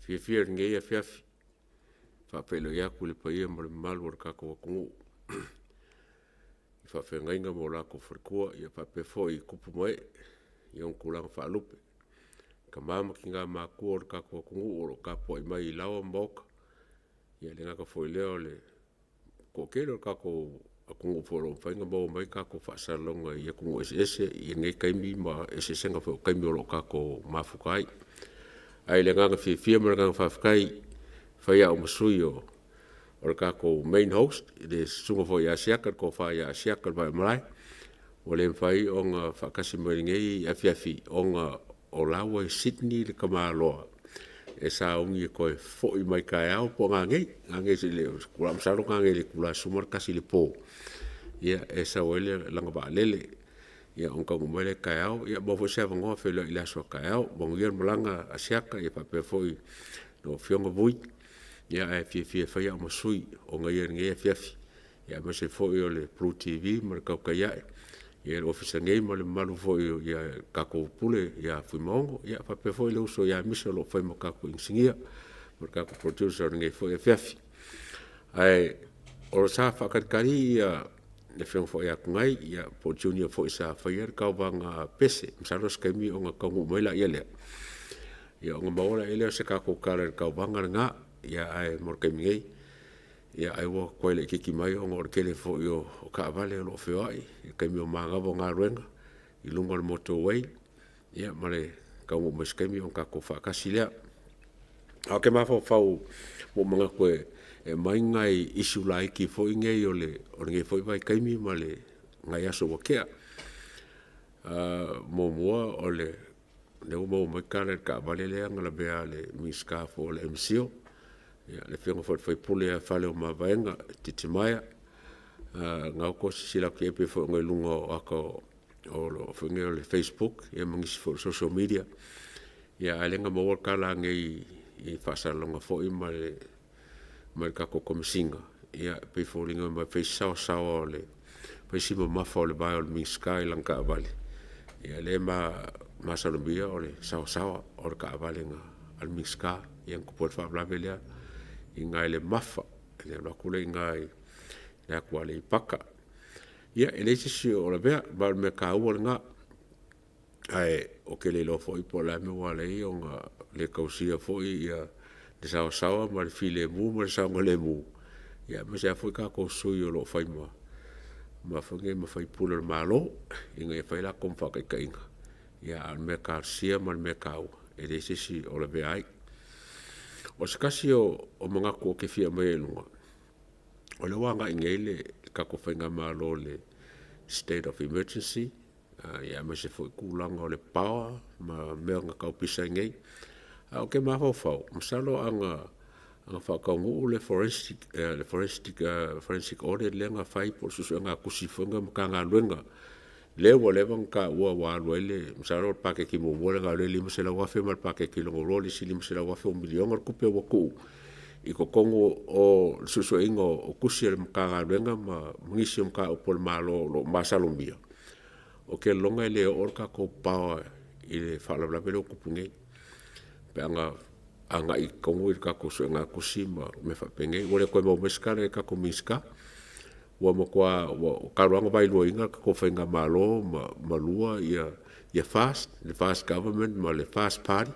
Fiafia i lenei afiafi e faafeiloai atu i le paia ma le mamalu o le tatou atunuu i faafeagaiga ma o latou faletua faapea foi tupu ma ee i ona tulaga faalupe. Tama ma tina matutua o le tatou atunuu o lo o tapuai mai i laoa ma maota. E le gata foi i lea o le toatele o le tatou atunuu foi o lo o mafai ona maua mai tatou faasalalauga i atunuu eseese i lenei taimi ma eseesega foi o taimi o lo o tatou mafuta ai. Ae i le agaga fiafia ma le agaga faafetai, e fai au ma sui o le tatou main host le Susuga foi ia Asiata le Tofa ia Asiata Valemalae, ua le mafai ona faatasi mai i lenei afiafi ona o la ua i Sydney le tamaloa e sauni e toe foi mai taeao po o nanei. Masalo nanei i le itula e 11:00 i le po e sau ai lana vaalele ona taunuu mai lea taeao. Ia maua foi se avanoa feiloai i le aso a taeao. Manuia le malaga Asiata faapea foi lau Afioga Vui, ae fiafia e fai au ma sui e agaia lenei afiafi, aemaise foi o le Plu TV ma le Tautai Ae, le Ofisa nei ma le mamalu foi i le tatou Pule ia Fuimaono, faapea foi le uso ia Misa o lo o fai ma tatou inisinia ma le tatou producer o lenei foi afiafi. Ae sa faatalitali le Afioga foi ia Tugai po o Junior foi sa faia le tauvaga a Pese. Masalo o se taimi ona taunuu mai lea, ona maua lea o se tatou tala i le tauvaga lena. Ae mo le taimi nei, ai ua tuai laitiiti mai ona o le tele foi o taavale o lo o feoai i taimi o manava o galuega i luga o le motor way, ma le taunuu mai i se taimi ona tatou faatasi lea. Ae ou te mafaufau ua ou manatu e aumai ni nai issue laiti foi nei o lenei foi vaitaimi ma nai aso ua tea. Muamua o lea ua maua mai tala i le taavale lea na lavea a le Minisita foi o le MCIL, le Afioga foi i le sui usufono ia Faleomavaega Titimaea. O lena ua outou silasila atu i ai pei foi ona i luga o ata o le facebook ma nisi foi o social media. A o lea na maua le tala nei i faasalalauga foi ma le tatou Komesina, e pei e foliga mai fai si mamafa o le vae o le Minisita i lana taavale, ia lea e masalomia o le saoasaoa o le taavale a le Minisita. Ia na tupu ai le faalavelave lea i ina i Lemafa i le alu atu lea i ina i le atu Aleipata. Ia e leai se isi o lavea, ma o le mea taua lena. Ae ou te le iloa foi po o le a le mea ua ala ai ona le tausia foi le saoasaoa ma le filemu ma le saogalemu, aemaise lava foi tatou sui o lo o fai ma faipule o le Malo ina ia fai a latou ma faataitaiga. A o le mea talosia ma le mea taua, e leai se isi o lavea ai. O se tasi o manatu ou te fia aumaia i luga, o lea ua agai nei le tatou Faigamalo i le state of emergency, aemaise foi tulaga o le power ma mea na tau pisa ai nei. Ae ou te mafaufau, masalo ana faataunuu le forensic audit lea na fai po o le suesuega a tusi foi lea a Matagaluega lea ua leva ona taua ua alu ai le… Masalo o le paketi muamua lea na alu ai le $500,000 ma le paketi lona lua le isi $500,000, ua miliona le tupe ua tuu i totonu o le suesueina o tusi a le Matagaluega ma nisi o mataupu a le Malo o lo o masalomia. Ou te lagona e le oo le tatou power i le faalavelave lea ua tupu nei, pe ana agai tonu le tatou suegatusi ma mea faapenei. Ua le toe maua mai se tala i tatou Minisita, ua matua, talu lava ona vailuaina le tatou Faigamalo ma lua ia FAST, le FAST Government ma le FAST Party,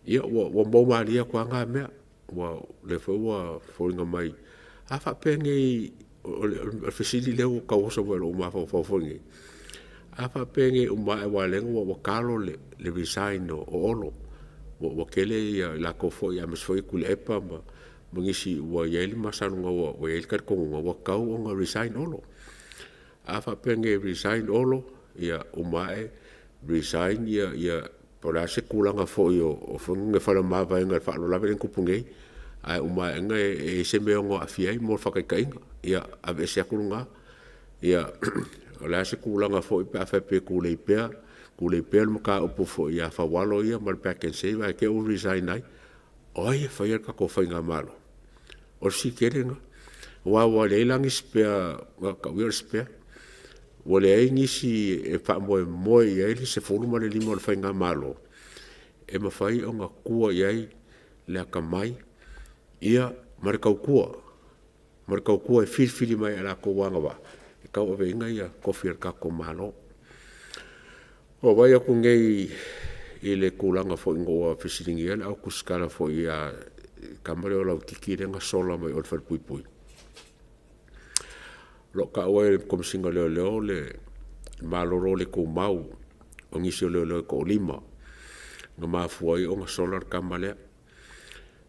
ia ua mou malie atu lava na mea. O lea foi ua foliga mai, a faapea nei, o le fesili lea ua tau oso mai lou mafaufau foi lenei. A faapea nei e uma ae aua o lea ua talo le resign o Olo, ua tele i latou foi aemaise foi o Tuilaepa ma nisi ua i ai le masalosaloga ua i ai le talitonuga ua tatau ona resign Olo. A faapea nei e resign Olo, ia uma ae resign po o le a se tulaga foi o Faleomavaega i le faalavelave lea na tupu nei, ae uma aena e i ai se mea e ono aafia ai mo le faataitaiga, ia aveese atu lena. Ia o le a se tulaga foi pe a faapea e tulei pea le mataupu foi ia Faualo ia ma le PAKNSAVE ae te i ua resign ai. O ai e faia le tatou faigamalo? O le fesili tele lena. Aua ua leai la ni spare, e tau ia o le spare. Ua leai nisi e faamoemoe i ai le 15 o le faigamalo e mafai ona tua i ai. le atamai ia ma le tautua, ma le tautua e filifili mai e i latou agavaa e tauaveina ia tofi o le tatou Malo. Ua ou vaai atu nei i le tulaga foi ina ua fesiligia le au tusitala foi ia le tama lea o Lauititi lea na sola mai o i le Falepuipui. O lo o taua e le Komesina o Leoleo le malolo le tumau o nisi o leoleo e toalima na mafua ai ona sola le tama lea.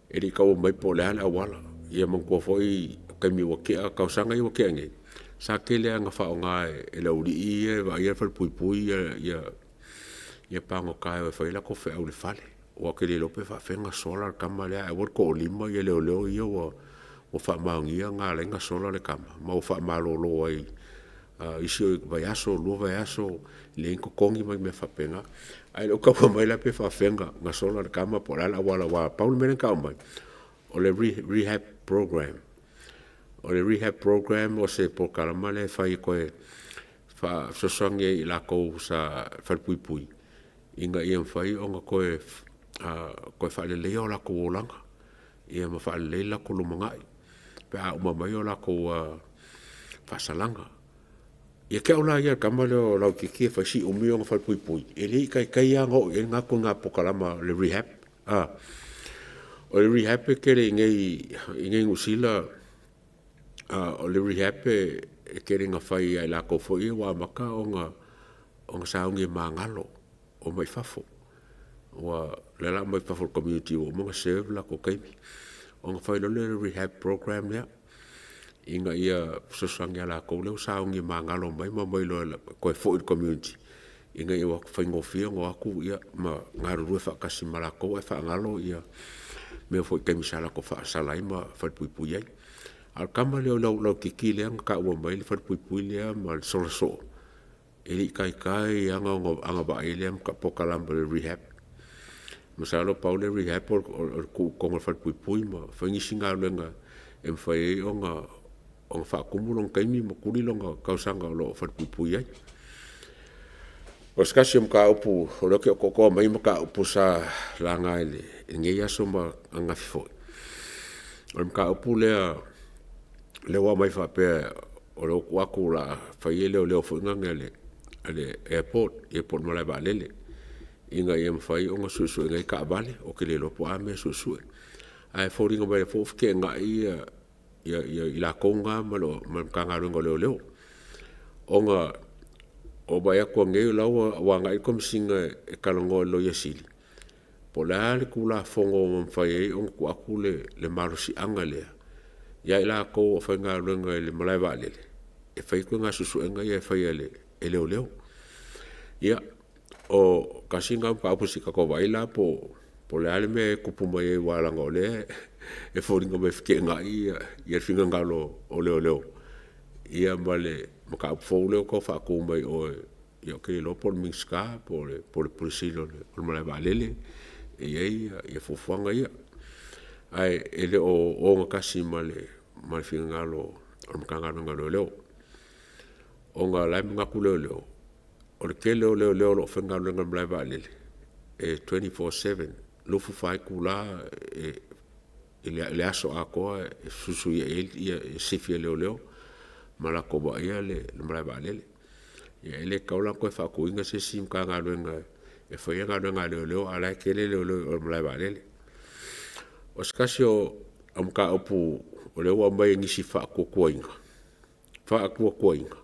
E le i taua mai po o le a le auala. Ia manatua foi taimi ua tea, tausaga ia ua tea nei, sa tele lava ina faaaoga e le aualii ia e vaaia le falepuipui ia pagota e o e fai a latou feau i le fale. Aua ou te le iloa pe faafefea ona sola le tama lea, ae ua le toalima leoleo ia ua faamaonia na ala ai ona sola le tama, ma ua faamalolo ai i isi vaiaso, 2 vaiaso, leai ni totogi ma ni mea faapena. Ae le o taua mai la pe faapefea ona sola le tama po o le a le auala, aua pau le mea lea na tau mai, o le rehab programme. O le rehab programme o se polokalama lea e fai e toe faafesoasoani ai ia i latou sa falepuipui, ina ia mafai ona toe faaleleia o latou olaga, ia ma faalelei lo latou lumanai pe a uma mai o latou faasalaga. Ia te au la ia o le tama lea o Lauitiiti e fai si umi ona falepuipui, e le i taitai lava ona oo i ai lena ituaiga polokalama o le rehab. O le rehab e tele i inei i Niu Sila, o le rehab e tele ina fai ia i latou foi ia ua amata ona sauni e magalo, omai i fafo. O lea o le a omai fafo i le community ua uma ona serve le latou taimi, ona fai loa lea o le rehab programme lea, ina ia fesoasoani ia i latou ia ua sauni e magalo mai ma omai loa e toe foi i le community, ina ia faigofie ona o atu ma galulue faatasi ma latou ae faagalo mea foi i taimi sa latou faasala ai ma falepuipui ai. A o le tama lea o Lauitiiti lea na taua mai le falepuipui lea ma le sola soo, e le i taitai lava ona agavaa i lea polokalama o le rehab. Masalo pau le rehab o le tuu i totonu o le falepuipui ma fai nisi galuega e mafai ai ona faatumu lona taimi ma tuli lona tausaga o lo o falepuipui ai. O se tasi o mataupu o lea ou te otootoa mai mataupu sa laga i lenei aso ma ananafi foi, o le mataupu lea, lea ua aumai faapea o lea ua tuu atu o le a fai leoleo foi nei a le airport po o le malaevaalele, ina ia mafai ona suesueina ai taavale. Ou te le iloa po o a mea e suesue. Ae foliga mai o lea foi ua feteenai i latou na ma le Matagaluega o Leoleo, ona ua ou vaai atu nei o la ua agai le Komesina e talanoa i le Loia Sili, po o le a le Tulafono ua mafai ai ona tuu atu le malosiaga lea ia i latou o faigaluega i le malaevaalele e fai ituaiga suesuega ia e fai e leoleo. Ia, o tasi lena mataupu se i tatou vaai la po o le a le mea e tupu mai ai aua leaga o lea e foliga mai e feteenai le finagalo o leoleo ma le mataupu fou lea ua tau faatu mai o e ou te le iloa po o le Minisita po o le Pule Sili o le Malaevaalele e i ai fuafuaga ia. Ae e le o ogatasi ma le finagalo o le Matagaluega o Leoleo, ona o la e manatu leoleo, o le tele o leoleo o lo o faigaluega i le malaevaalele, e 24/7, 24 itula i le aso atoa e fesuisuiai ai sifi a leoleo ma latou vaaia le malaevaalele. Ia e le tatau la ona toe faatuina se isi Matagaluega e faia galuega a leoleo a o la e tele leoleo i o i le malaevaalele. O se tasi o mataupu o lea ua aumai e nisi e faatuatuaina, faatuatuaina,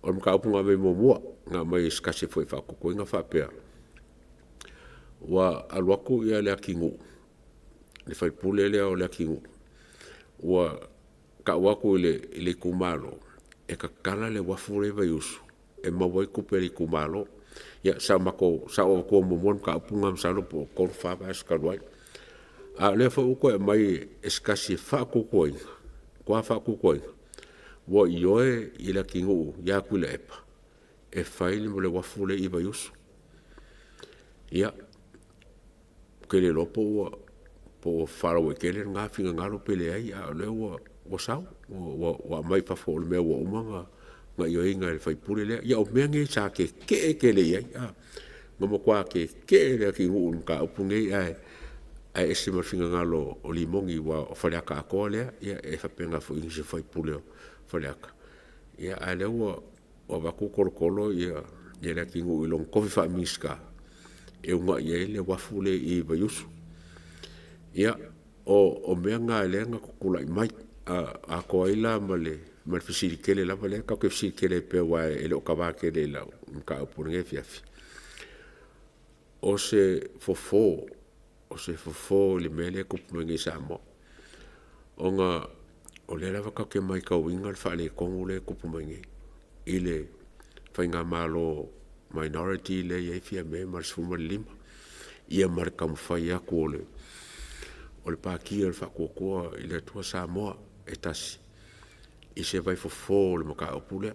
o le mataupu na aumai muamua, na aumai e se tasi foi e faatuatuaina faapea, ua alu atu Leatinuu, le sui usufono lea o Leatinuu ua tau atu i le itumalo, e tatala le uafu lea i Vaiusu e maua ai tupe a le itumalo. Ia sa ou avatua muamua le mataupu lena masalo po o le 3 i le 4 vaiaso talu ai. A o lea foi ua toe aumai e se tasi e faatuatuaina, matua faatuatuaina, ua ioe Leatinuu ia Tuilaepa e fai le uafu lea i Vaiusu. Ia, ou te le iloa po ua faalauaitele lena finagalo pe leai, a o lea ua sau, ua aumai i fafo o le mea ua uma ona ioeina e le sui usufono lea. Ia o mea nei sa tetee tele i ai, na matua tetee Leatinuu i le mataupu lenei. ae ese ma le finagalo o Limogi aua o Faleata atoa lea, ia e faapena foi i nisi o sui usufono o Faleata, a o lea ua avatu tolotolo Leatinuu i lona tofi faa-Minisita e uunai ai le uafu lea i Vaiusu. Ia, o mea na lea na tutulai mai, atoa ai la ma le fesili tele lava lea tatou te fesili tele ai pea aua e le o kava tele i lau mataupu i lenei afiafi. O se fofo, o se fofo i le mea lea e tupu mai nei i Samoa, ona o lea lava tatou te matauina le faaletonu lea e tupu mai nei i le faigamalo minority lea e i ai Fiame ma le 15, ia ma le taumafai atu o le Pati o le Faatuatua i le Atua Samoa e Tasi i se vaifofo o le mataupu lea.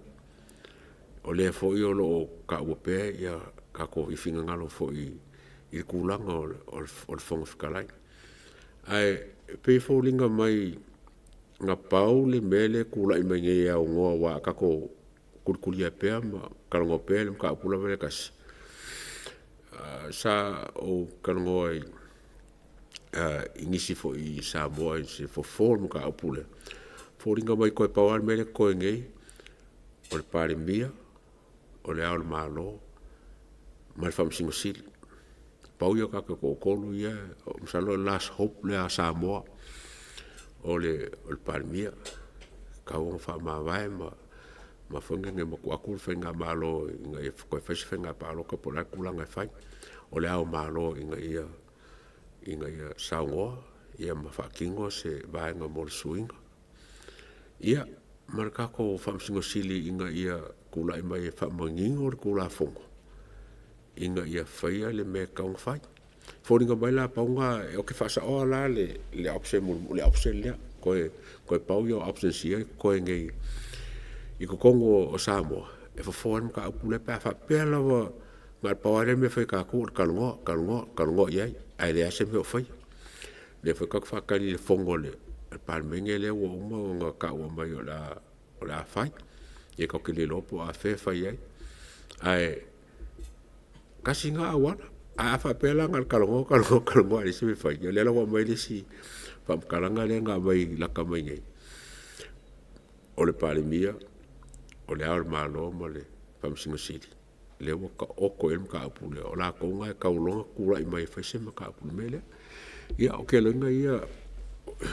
O lea foi o lo o taua pea tatou finagalo foi i le tulaga o le Fofoga Fetalai. Ae pei e foliga mai na pau le mea lea e tulai mai nei e aunoa aua a tatou tulitulia pea ma talanoa pea i le mataupu lava lea e tasi. Sa ou talanoa i nisi foi i Samoa i se fofo o le mataupu lea, e foliga mai toe pau lava le mea lea e totoe nei, o le Palemia, o Le Ao o le Malo ma le Faamasino Sili. Pau ia o tagata e toatolu ia, masalo o le last hope lea a Samoa, o le Palemia, e tatau ona faamavae ma tuu atu le faigamalo ina ia toe fai se faiga palota po o le a le tulaga e fai. O Le Ao o le Malo ina ia saunoa ma faatino se vaega mo le suiga. Ia, ma le tatou Faamasino Sili ina ia tulai mai e faamanino le Tulafono ina ia faia le mea e tatau ona fai. E foliga mai la pau lena, ou te faasaoa la le option muamua, le option lea, toe pau ia o options ia e totoe nei i totonu o Samoa e fofo ai le mataupu lea pe a faapea lava na o le pau lava lea o le mea e fai e tatou o le talanoa, talanoa, talanoa i ai, ae leai lava se mea o faia. O lea foi tatou te faatali i le fono a le Palemene lea ua uma ona taua mai o le a fai. Ia tatou te le iloa po o afea e fai ai, ae tasi lena auala. Ae a faapea la na o le talanoa, talanoa, talanoa ae leai se mea e fai, ia o lea la ua aumai le isi faamatalaga lea na aumai lata mai nei, o le Palemia, o Le Ao o le Malo ma le Faamasino Sili, lea ua taoto i ai le mataupu lea, o latou na e tatau loa ona tulai mai e fai se mataupu i le mea lea. Ia o iloga ia,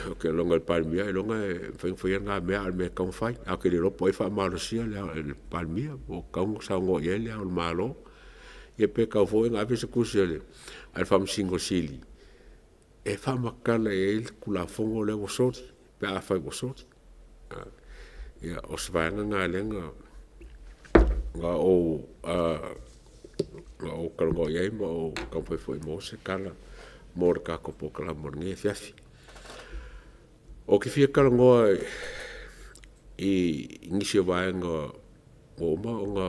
ou te iloa i le Palemia ailoga e mafai ona faia lena mea a o le mea e tatau ona fai. Ae ou te le iloa po o ai e faamalosia le Palemia, po o tatau ona saunoa i ai Le Ao o le Malo, ia pe tatau foi ona ave se tusi a le Faamasino Sili e faamatala i ai le Tulafono lea ua soli pe afai ua soli. Ia, o si vaega lena lea na ou talanoa i ai ma ou taumafai foi e maua se tala mo le tatou polokalame o lenei afiafi. Ou te fia talanoa i nisi o vaega ua uma ona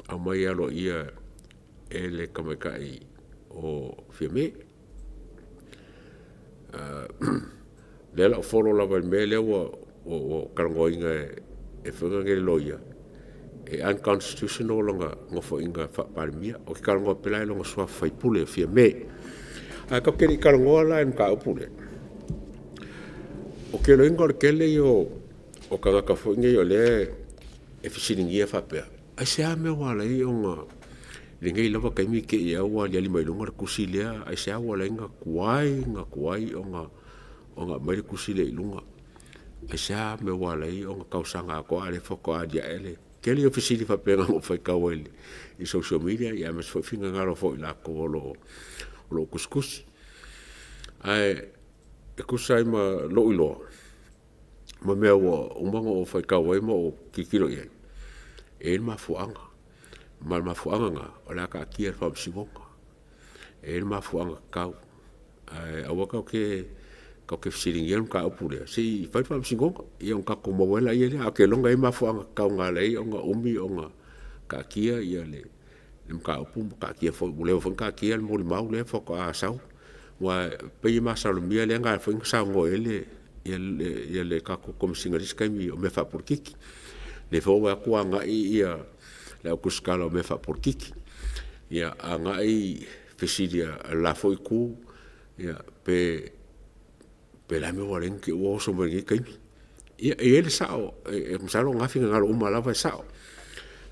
aumai aloaia e le tamaitai o Fiame. O lea o le a ou follow lava i le mea lea ua talanoaina e le loia, e unconstitutional lona nofoaiga faa-Palemia. Ou te talanoa pea la i lona suafa faipule o Fiame. Ae tatou te le i talanoa la i le mataupu lea, ou te iloaina o le tele ia o tagata foi nei o lea e fesiligia faapea, aisea le mea ua ala ai ona i lenei lava taimi te i lava ua aliali mai i luga le tusi lea, aisea ua ala ai ona tuai ona aumai le tusi lea i luga? Aisea le mea ua ala ai ona tausaga atoa a o lea faatoa aliae le… Tele ia o fesili faapena na ou faitau ai i social media aemaise foi finagalo foi o i latou o lo o tusitusi. Ae tusa ai ma lou iloa ma mea ua uma ona ou faitau ai ma ou tilotilo i ai, e i ai le mafuaaga. Ma o le mafuaaga lena, o le a taatia i le Faamasinoga. E i ai le mafuaaga tatau, ae aua tatou te fesiligia le mataupu lea, se i fai le faamasinoga ona tatou maua ai lea. Ae ou te iloa e i ai mafuaaga tatau na ala ai ona umi ona taatia le mataupu ma taatia foi, ua leva foi ona taatia le molimau lea faatoa sau. Aua e pei e masalomia lea na ala foi ona saunoa i ai le tatou Komesina i le isi taimi o mea faapolokiki. Lea foi ua ou vaai atu ua agai le au tusitala o mea faapolokiki, agai fesili a le la foi itu. Ia, pe o le a le mea ua ala ai ona te i ua oso mai i lenei taimi. Ia, e i ai le sao, masalo o na finagalo uma lava e sao.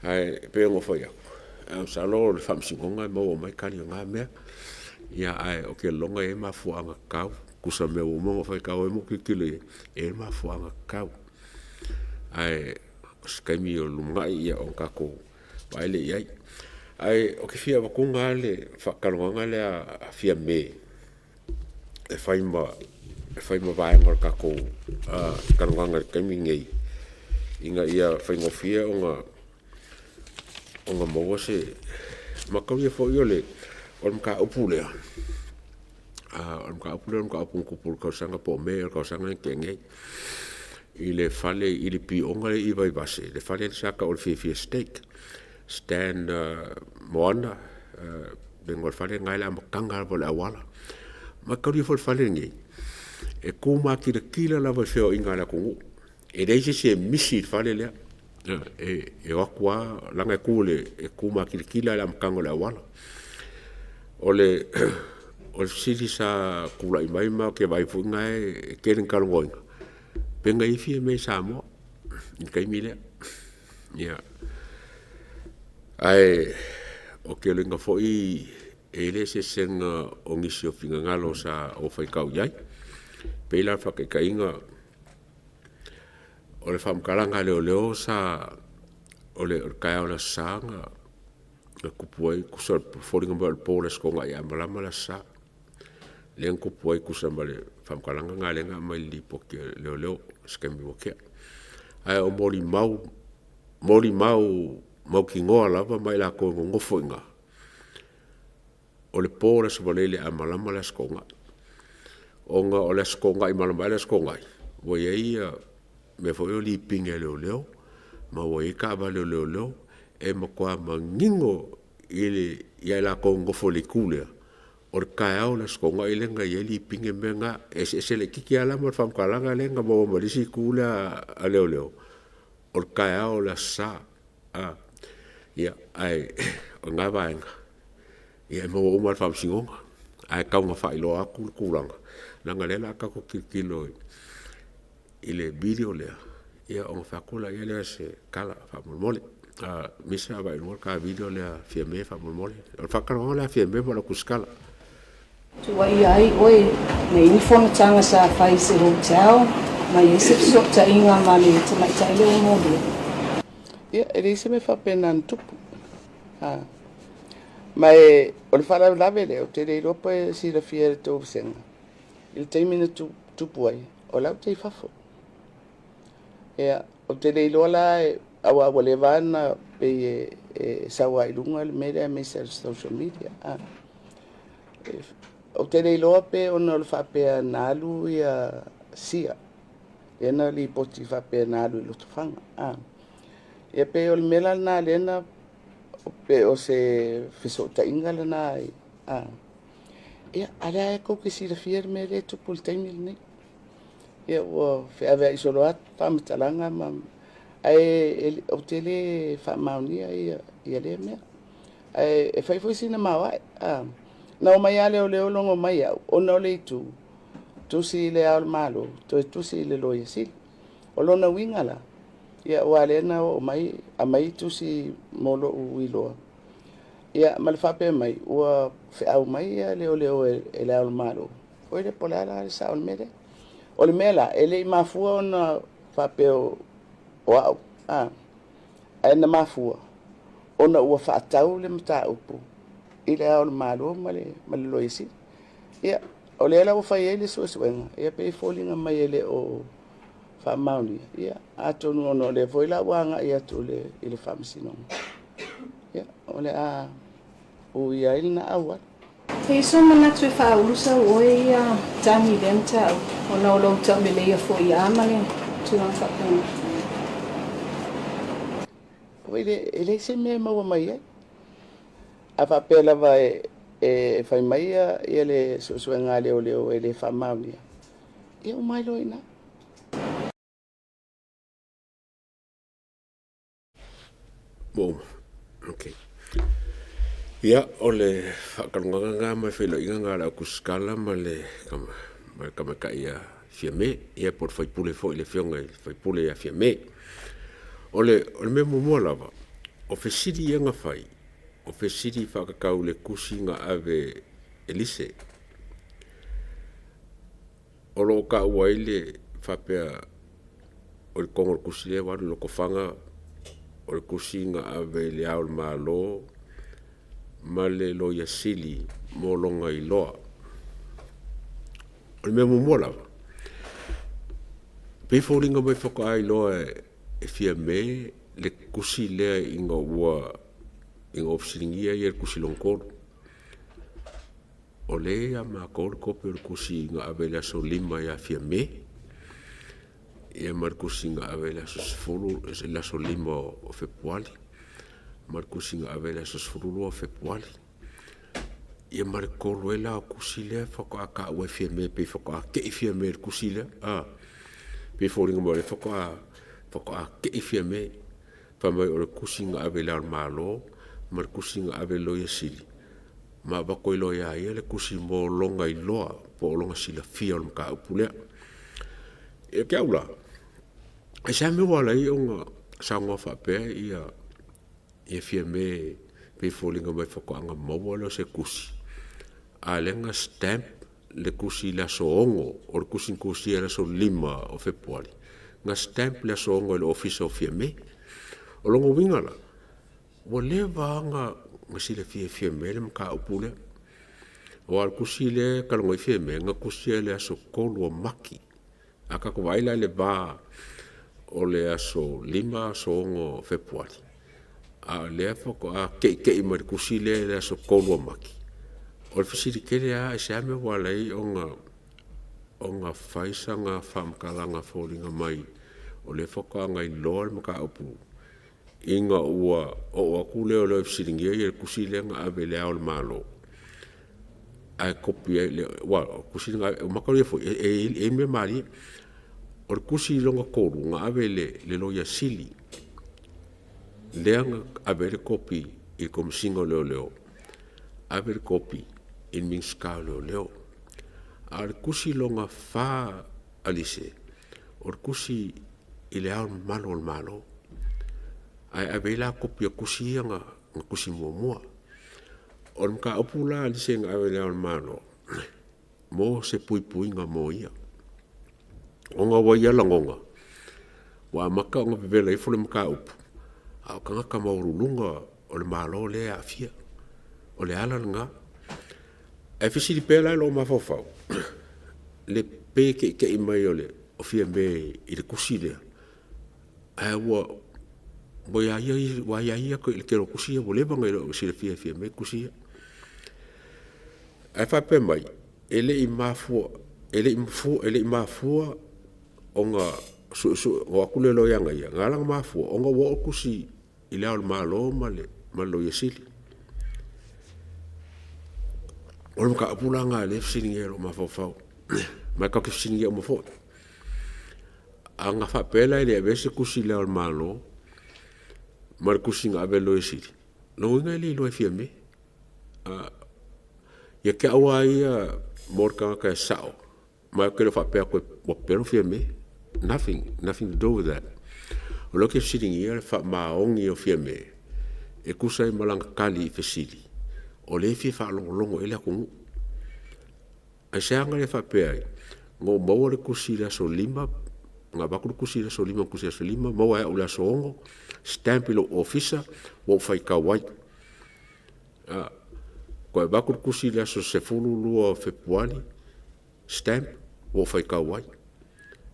Ae pei ona ou fai atu, masalo o le Faamasinoga e maua uma ai tali o na mea. Ae ou te lagona e i ai mafuaaga tatau tusa ma mea ua uma ona ou faitau ai ma ou tilotilo i ai, e i ai mafuaaga tatau. Ae o se taimi o lumanai ona tatou vaai lea i ai. Ae ou te fia avatua lava le faatalanoaga lea a Fiame e fai ma vaega o le tatou talanoaga i le taimi lenei, ina ia faigofie ona maua se… Mataulia foi o le mataupu lea, o le mataupu lea o le mataupu na tupu i le tausaga po o Me ea o le tausaga lea na tea nei i le fale i le pioga lea i Vaivase, le fale lea sa tau o le Fiafia Estate. Stan Moana le igoa o le fale lena i le amataga lava o le auala. Mataulia foi le fale lenei, e tu matilatila lava i feoaiga a le atunuu. E leai se isi e misi i le fale lea. E o atu lava, leaga e tu matilatila lava i le amataga o le auala. O le fesili sa tulai mai ma ou te vaai foi o lena e tele ina talanoaina, pe na i ai Fiame i Samoa i le taimi lea. Ae ou te iloaina foi e i ai le eseesega o nisi o finagalo sa ou faitau i ai. E pei la o le faataitaiga, o le faamatalaga a leoleo sa, o le taeao o le Aso Sa na tupu ai, tusa e foliga mai o le po o le Aso Toonai ae malama le Aso Sa, lea na tupu ai e tusa ma le faamatalaga lena lea na aumai i le lipoti a leoleo i se taimi ua tea. Ae o molimau mautinoa lava ma i latou e nonofo i ina, o le po o le Aso Faraile ae malama le Aso Toonai. Ona o le Aso Toonai, malama ae le Aso Toonai, ua i ai mea foi ia o lipine a leoleo, ma ua i ai taavale a leoleo. E matua manino ia i latou e nonofo i le itu lea, o le taeao o le Aso Toonai lea na i ai lipine ma mea na. E eseese laititi lava la ma le faamatalaga lea na maua mai le isi itu lea a leoleo, o le taeao o le Aso Sa. Ae o lena vaega, ia e maua uma lava e le Faamasinoga. Ae tau ina faailoa atu le tulaga, leaga o lea o le a tatou tilotilo i le video lea, ia ona fai atu lea o se tala faamolemole. Misa vaai i luga le ta video lea a Fiame faamolemole. O le faatalanoaga lea a Fiame ma lau tusitala. Tuuaia ai oe, na i ai ni fonotaga sa fai i se hotel ma i ai se fesootaiga ma le tamaitai lea ua molia? Ia, e leai se mea faapena na tupu. Ma e, o le faalavelave lea, ou te le iloa pe silafia e le tou vasega, i le taimi na tupu ai, o la ou te i fafo. Ia, ou te le iloa la, aua ua leva lava ona pei e sau lava i luga le mea lea aemaise lava i le social media. Ou te le iloa pe ona o le faapea na alu Sia, lea na lipoti faapea na alu i Lotofaga. Ia pei o le mea la lena lea na pei o se fesootaiga lena. Ia, a o lea tou te silafia le mea lea e tupu i le taimi lenei. Ia ua feaveai solo atu faamatalaga ma ae ou te le faamaonia ia lea mea. Ae e fai foi sina maoae. Na omai lava leoleo logo mai au ona o le itu, tusi i le Ao o Le Malo, toe tusi i le Loia Sili. O lona uiga la, ia aua o lea na oo mai aumai tusi mo lou iloa, ia ma le faapea mai, ua feau mai leoleo e le Ao o Le Malo, foi lea po o le a la le sao o le mea lea. O le mea la, e le i mafua ona faapea o au, ae na mafua ona ua faatau le mataupu i le Ao o Le Malo ma le Loia Sili. Ia, o lea la ua fai ai le suesuega, ia pei e foliga mai e le o faamaonia, ia atonu ona o lea foi la ua agai atu i le Faamasinoga, ia o le a uia ai lena auala. E i ai sou manatu e faaulu sau oe ia tagi i lea mataupu ona o lou tauleleia foi ia ma le tulaga faapena. Oi le, e leai se mea e maua mai ai. A faapea lava e fai mai ia le suesuega a leoleo e le faamaonia, ia uma ai loa i ina. Ua uma? Ok. Ia, o le faatalogaga lena ma le feiloaiga lena a le au tusitala ma le tamaitai ia Fiame, ia po o le sui usufono foi le afioga i le sui usufono ia Fiame. O le mea muamua lava, o fesili ia na fai, o fesili faatatau i le tusi na ave e lise. O lo o taua ai le faapea o i totonu o le tusi lea ua alu i Lotofaga, o le tusi na ave i Le Ao o le Malo ma le Loia Sili mo lona iloa. O le mea muamua lava, e pei e foliga mai faatoa iloa e Fiame le tusi lea ina ua fesiligia ia i le tusi lona tolu. O lea e ia matou le kopi o le tusi na ave i le aso 5 ia Fiame, ia ma le tusi na ave i le aso 5 o Fepuari, ma le tusi na ave i le aso 12 o Fepuari. Ia ma le tolu ai la o tusi lea faatoa taua e Fiame pei faatoa te i Fiame i le tusi lea. E pei e foliga mai o lea faatoa te i Fiame fai mai o le tusi na ave i Le Ao o le Malo ma le tusi na ave i le Loia Sili, ma avatu ai loa ia ia le tusi mo lona iloa po o lona silafia o le mataupu lea. Ia te au la, aisea le mea ua ala ai ona saunoa faapea Fiame pei e foliga mai faatoa maua lea o se tusi, a o lea na stamp le tusi i le aso 6, o le tusi na tusia i le aso 5 o Fepuari, na stamp i le aso 6 e le Ofisa o Fiame. O lona uiga la, ua leva lava ona silafia e Fiame le mataupu lea. Aua o le tusi lea e talanoa ai Fiame, na tusia i le aso 3 o Mati. A tatou vaai la i le va o le aso 5 aso 6 o Fepuari, a o lea faatoa teitei mai i le tusi lea i le aso 3 o Mati. O le fesili tele lava, aisea le mea ua ala ai ona fai sana faamatalaga e foliga mai o lea faatoa iloa le mataupu ina ua oo atu leoleo e fesiligia ia i le tusi lea na ave i Le Ao o le Malo ae kopi ai… Aua o le tusi lena, o maka ia foi, e i ai mea malie. O le tusi lona tolu na ave i le Loia Sili lea na ave ai le kopi i le Komesina o Leoleo, ave le kopi i le Minisita o Leoleo. A o le tusi lona fa a Lise, o le tusi i Le Ao Mamalu o le Malo, ae ave ai la kopi o tusi ia na tusi muamua. O le mataupu la a Lise na ave i Le Ao o le Malo, mo se puipuiga mo ia, ona ua ia lagona ua amata ona vevela ifo le mataupu, a o tagata maualuluga o le Malo lea e aafia. O le ala lena. Ae fesili pea la lou mafaufau, le pe teitei mai o Fiame i le tusi lea, ae ua ia ia ia le tele o tusi ia ua leva ona silafia e Fiame tusi ia. Ae faapea mai, e le i mafua ona suesue, o atu leoleo ia te ia, na ala ona mafua ona ua oo tusi i Le Ao o le Malo ma le Loia Sili. O le mataupu la lena o lea e fesiligia e lou mafaufau, ma e tatou te fesiligia uma foi. Ana faapea la e le avea se tusi i Le Ao o le Malo ma le tusi na ave i le Loia Sili, lona uiga e le iloa e Fiame. Ia te au lava ia mo le tagata e sao, ma ou te le faapea atu ua pepelo Fiame, nothing, nothing to do with that. O lea ou te fesiligia le faamaoni o Fiame e tusa ai ma lana tali i fesili, o lea e fia faalogologo i ai le atunuu. Aisea na le faapea ai? Na ou maua le tusi i le aso 5, na avatu le tusi i le aso 5, tusi i le aso 5, maua e au i le aso 6, stamp i lou ofisa, ua ou faitau ai. Toe avatu le tusi i le aso 12 o Fepuari, stamp, ua ou faitau ai.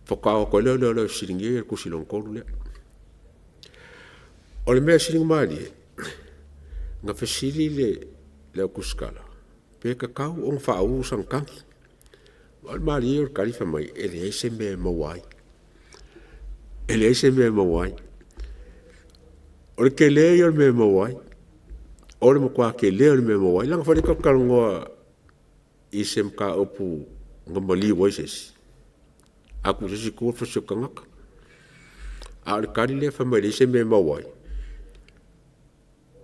Faatoa o atu ai lea o leoleo e fesiligia le tusi lona tolu lea. O le mea e sili ona malie, na fesili le au tusitala, pe tatau ona faaulu sana tagi. O le malie ia o le tali fai mai, e leai se mea e maua ai. E leai se mea e maua ai. O le tele ia o le mea e maua ai. O le matua tele o le mea e maua ai. Leaga foi lea tatou te talanoa i se mataupu na maliu ai se isi, a tuu i se isi itu o le fasi o le tagata. A o le tali lea fai mai e leai se mea e maua ai.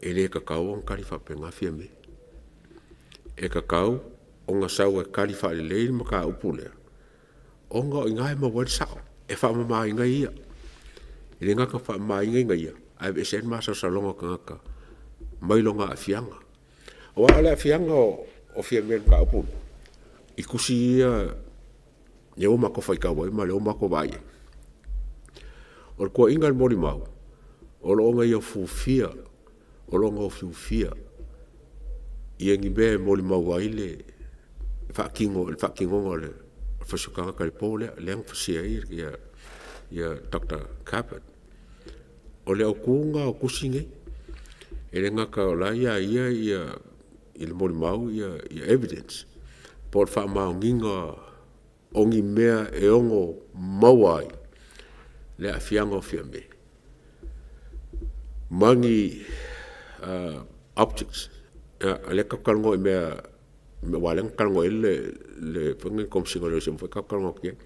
E le tatau ona kali faapena Fiame. E tatau ona sau e kali faalelei le mataupu lea, ona o i ina e maua ai le sao, e faamamaina ai ia. E le gata ina faamamaina ia, ae aveese ai le masalosaloga o tagata mai lona aafiaga. Aua o le aafiaga o Fiame i le mataupu lea, i tusi ia lea ua matou faitau ai ma o lea ua matou vaai i ai. O le tuuaiga i le molimau, o lo o ia ufiufia, o lona ufiufia ni mea e molimau ai le faatinoga o le fasi o tagata i le po lea, lea na fasi ai Dr. Gabbard. O le autu lena o tusi nei. E le gata o la e ia te ia i le molimau ia evidence po o le faamaoniga o ni mea e ono maua ai le aafiaga o Fiame ma ni objects. O lea tatou te talanoa i mea, aua o lea na talanoa i ai le Komesina o Leoleo foi tatou talanoa atu i ai.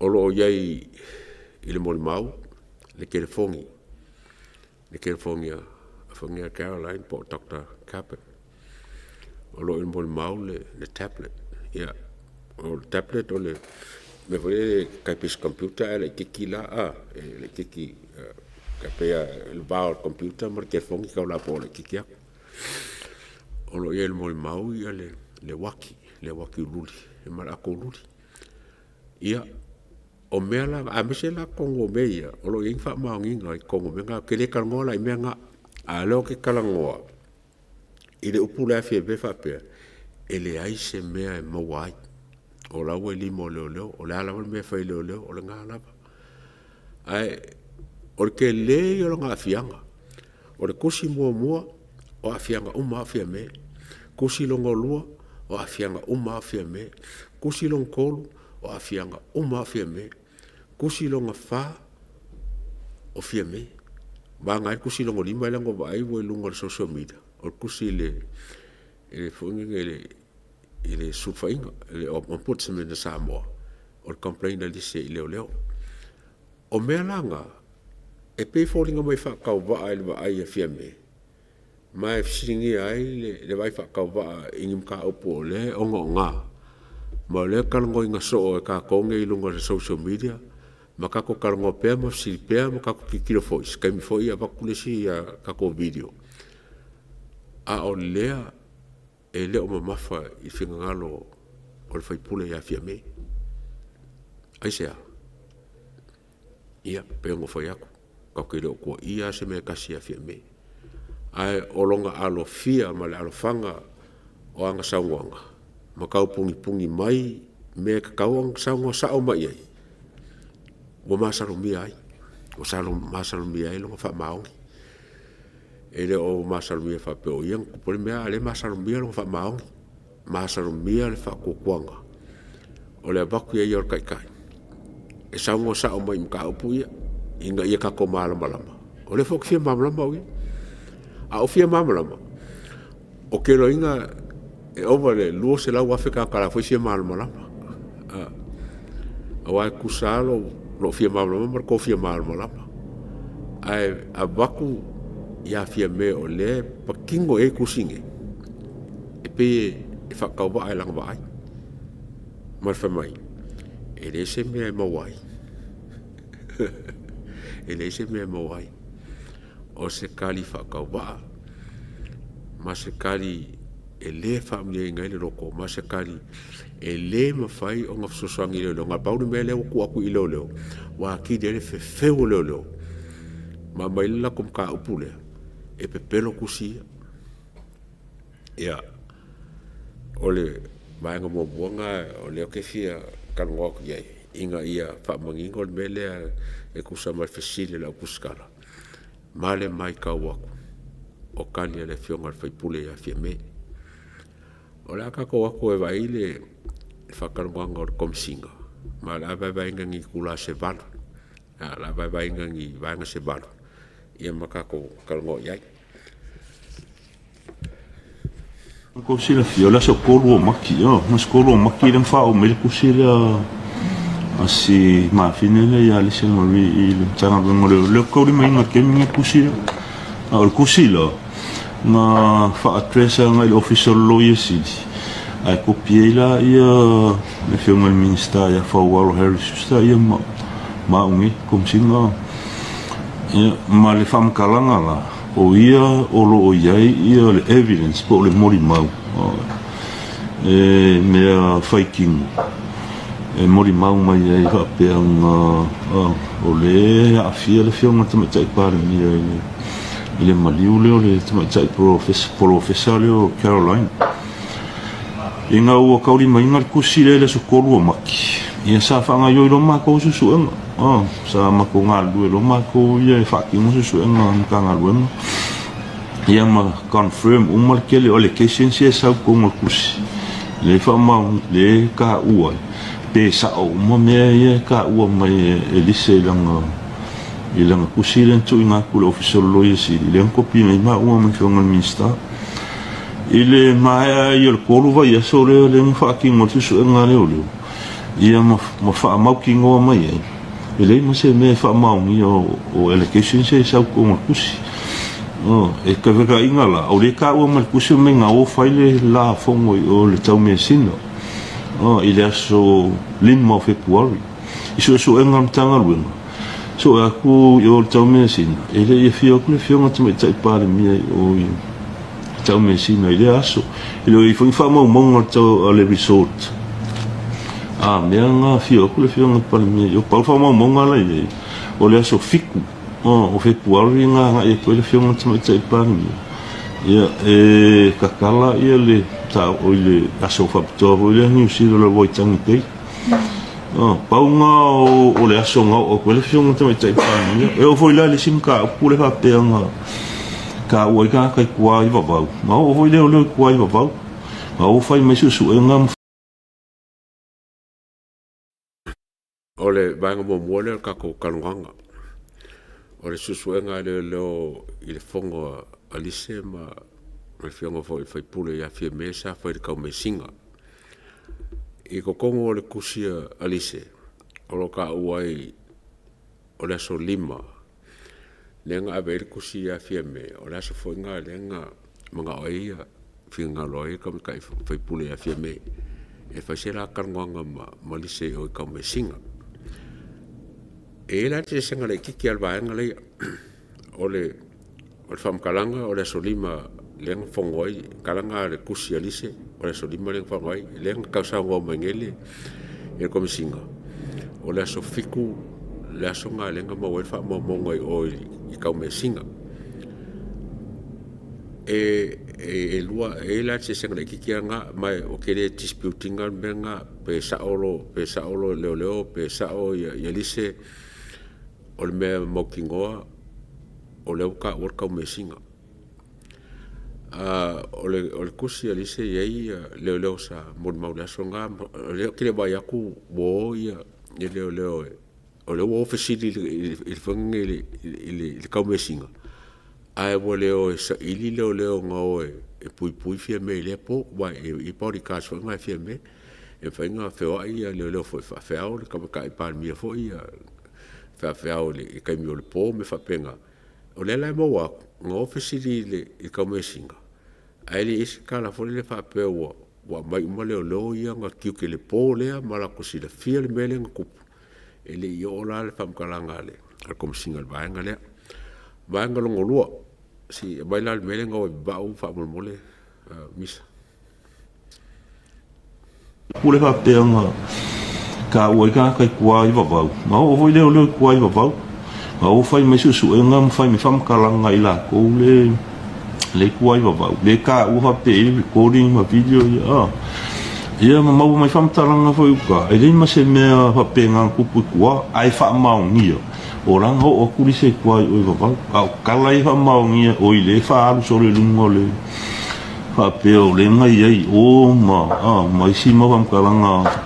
O lo o i ai i le molimau le telefoni, le telefoni a Caroline po o Dr. Gabbard. O lo o i le molimau le tablet. O le tablet o le mea foi lele e tai pei o se computer ae laitiiti la, e laitiiti tai pei o le va o le computer ma le telefoni e tau lapoa laitiiti atu. O lo o i ai i le molimau le uati, le uati uliuli ma le ato uliuli. Ia, o mea la, aemaise la totonu o mea ia, o lo o i ai ni faamaoniga i totonu o mea na. Ou te le talanoa la i mea na, a o lea ou te talanoa i le upu lea a Fiame faapea, e leai se mea e maua ai, o la ua i lima o leoleo, o le a lava le mea e fai e leoleo, o lena lava. Ae o le tele ia o lona aafiaga. O le tusi muamua, o aafiaga uma lava o Fiame. Tusi lona lua, o aafiaga uma lava o Fiame. Tusi lona tolu, o aafiaga uma lava o Fiame. Tusi lona fa, o Fiame. Vagana ai le tusi lona lima lea na ou vaai ua i luga o le social media, o le tusi i le sulufaiga, le Ombudsman a Samoa, o le complain a le isi i leoleo. O mea la na, e pei e foliga mai e faatauvaa i le vaai a Fiame, ma e fesiligia ai le vaai faatauvaa i ni mataupu o lea e ogaoga, ma o lea e talanoaina soo e tatou nei i luga o le social media, ma tatou talanoa pea ma fesili pea ma tatou tilotilo foi, i se taimi foi avatu le isi tatou video, a o lea e le o mamafa i finagalo o le faipule ia Fiame. Aisea? Ia, pei ona ou fai atu, tatou te le o tuuaia lava se mea e tasi ia Fiame, ae o lona alofia ma le alofaga o ana saunoaga ma tau punipuni mai mea e tatau ona saunoa sao mai i ai, ua masalomia ai, ua masalomia ai lona faamaoni. E le o masalomia faapea o ia na tupu ai le mea, a o lea e masalomia lona faamaoni, masalomia le faatuatuaga o le avatu i ai o le Taitai e saunoa sao mai i mataupu ia ina ia tatou malamalama. O lea foi ou te fia malamalama au ia. A ou fia malamalama, ou te iloaina e ova i le 200,000 tagata o la e foi e fia malamalama. Aua e tutusa lava lou fia malamalama ma le tou fia malamalama. Ae avatu ia Fiame o lea e patino i ai tusi nei, e pei e faatauvaa i lana vaai ma le fai mai, e leai se mea e maua ai. E leai se mea e maua ai. O se tali faatauvaa ma se tali e le faamalieina ai le loto, ma se tali e le mafai ona fesoasoani i leoleo. Na pau le mea lea ua tuu atu i leoleo, ua atili ai le fefeu o leoleo ma aumai le latou mataupu lea e pepelo tusi ia. Ia, o le vaega muamua lena o lea ou te fia talanoa atu i ai, ina ia faamanino le mea lea e tusa ma le fesili a le autusitala, ma le matau atu, o tali a le Afioga i le sui usufono ia Fiame. O le a tatou o atu e vaai le faatalanoaga o le Komesina, ma o le a vaevaeina i ni itula se 8, o le a vaevaeina i ni vaega se 8 ia ma tatou talanoa i ai. Mo tou silafia, o le aso 3 o Mati, o le aso 3 o Mati lea na faaoo mai ai le tusi lea a si mafine lea ia Alessia Marie i le Matagaluega o Leoleo. Ou te taulimaina i le taimi lenei le tusi lea. A o le tusi la, na faa-address agai i le Ofisa o le Loia Sili, ae kopi ai la ia le Afioga i le Minisita ia Faualo Harry Schuster ia ma ma au nei, Komesina, ia, ma le faamatalaga la, o ia o lo o i ai ia le evidence po o le molimau e mea faitino e molimau mai ai faapea na o lea e aafia le Afioga i le Tamaitai Palemia i le maliu lea o le Tamaitai Polofesa lea o Caroline. Ina ua taulimaina le tusi lea i le aso 3 o Mati, ia sa faagaoioi loa matou suesuega. Sa matou galulue loa matou ia e faatino suesuega a le Matagaluega ia ma confirm uma le tele o allegations ia e sau i totonu o le tusi lea e faamaoni, lea e taua ai pe sao uma mea ia e taua mai e Lise i lana tusi lea na tuuina atu i le Ofisa o le Loia Sili, lea na kopi nei maua ma le Afioga i le Minisita. I le maea ai o le 3 vaiaso lea lea na faatino ai le suesuega a leoleo, ia ma faamautinoa mai ai, e leai ma se mea e faamaonia o allegations ia e sau i totonu o le tusi. E fevaaiga la, o lea e taua mai le tusi mai na o fai le la fono i o le Taumeasina i le aso 5 o Fepuari. I suesuega a le Matagaluega, sue atu i o le Taumeasina, e le i afio atu le Afioga i le Tamaitai Palemia i o i Taumeasina i lea aso. E le o i ai foi ni faamaumauga a le resort a mea na afio atu le Afioga i le Palemia i o. Pau le faamaumauga la i ai, o le aso 7 o Fepuari na agai atu ai le Afioga i le Tamaitai Palemia. Ia, e tatala ia le oi le aso faapitoa foi lea Niu Sila o le Waitangi Day. Pau na o le aso na oo atu ai le Afioga i le Tamaitai Palemia. E oo foi la i le isi mataupu lea faapea na taua ai tagata i tua i Vavau, na oo foi leoleo i tua i Vavau, na o fai mai suesuega ma O le vaega muamua lea o le tatou talanoaga, o le suesuega a leoleo i le fono a Lise ma le afioga foi i le faipule ia Fiame sa fai i le taumeasina. I totonu o le tusi a Lise, o lo o taua ai o le aso 5 lea na ave ai le tusi ia Fiame, o le aso foi lena lea na manao ai ia finagalo ai le tamaitai faipule ia Fiame e fai se la talanoaga ma Lise i o i Taumeasina. E i ai la le eseesega laitiiti lava o le vaega lea, o le faamatalaga o le aso 5 lea na fono ai, tala na a le tusi a Lise, o le aso 5 lea na fono ai, lea na tau mai nei le Komesina, o le aso 7 le aso lena lea na maua ai le faamaumauga i o i Taumeasina. E lua, e i ai la le eseesega laitiiti lava lena, ma ou te le dispute ina le mea lena, pe sao leoleo pe sao Lise, o le mea mautinoa, o lea ua taua le taumeasina. O le tusi a Lise e i ai leoleo sa molimau i le aso lena, o lea ou te le i vaai atu ua o leoleo, o lea ua o fesili i le taumeasina, ae ua le o e saili leoleo na o e puipui Fiame i lea po, aua e i ai bodyguards foi na a Fiame, e mafai ona feoai leoleo foi e faafeao le Tamaitai Palemia foi ia, faafeao i le taimi o le po ma mea faapena. O lea la e maua atu, na o fesili i le taumeasina, ae le i i ai se tala foi lele faapea ua aumai uma leoleo ia na tiute i le po lea ma latou silafia le mea lea na tupu. E le i oo la le faamatalaga a le Komesina i le vaega lea. Vaega lona lua, se i aumai la le mea lea na o ai vavau faamolemole Misa. Pule faapea na taua ai tagata i tua i Vavau, na oo foi leoleo i tua i Vavau, na o fai mai suesuega ma fai mai faamatalaga i latou le le i tua i Vavau, le taua faapea i recording ma video ia, a. Ia ma maua mai faamatalaga foi i uta, e leai ma se mea faapena na tupu i tua, ae faamaonia, o la na oo atu lise i tua i o i Vavau. A o tala ia faamaonia, oi lea e faaalu solo i luga o le faapea o lea na i ai i o ma, a, ma isi mau faamatalaga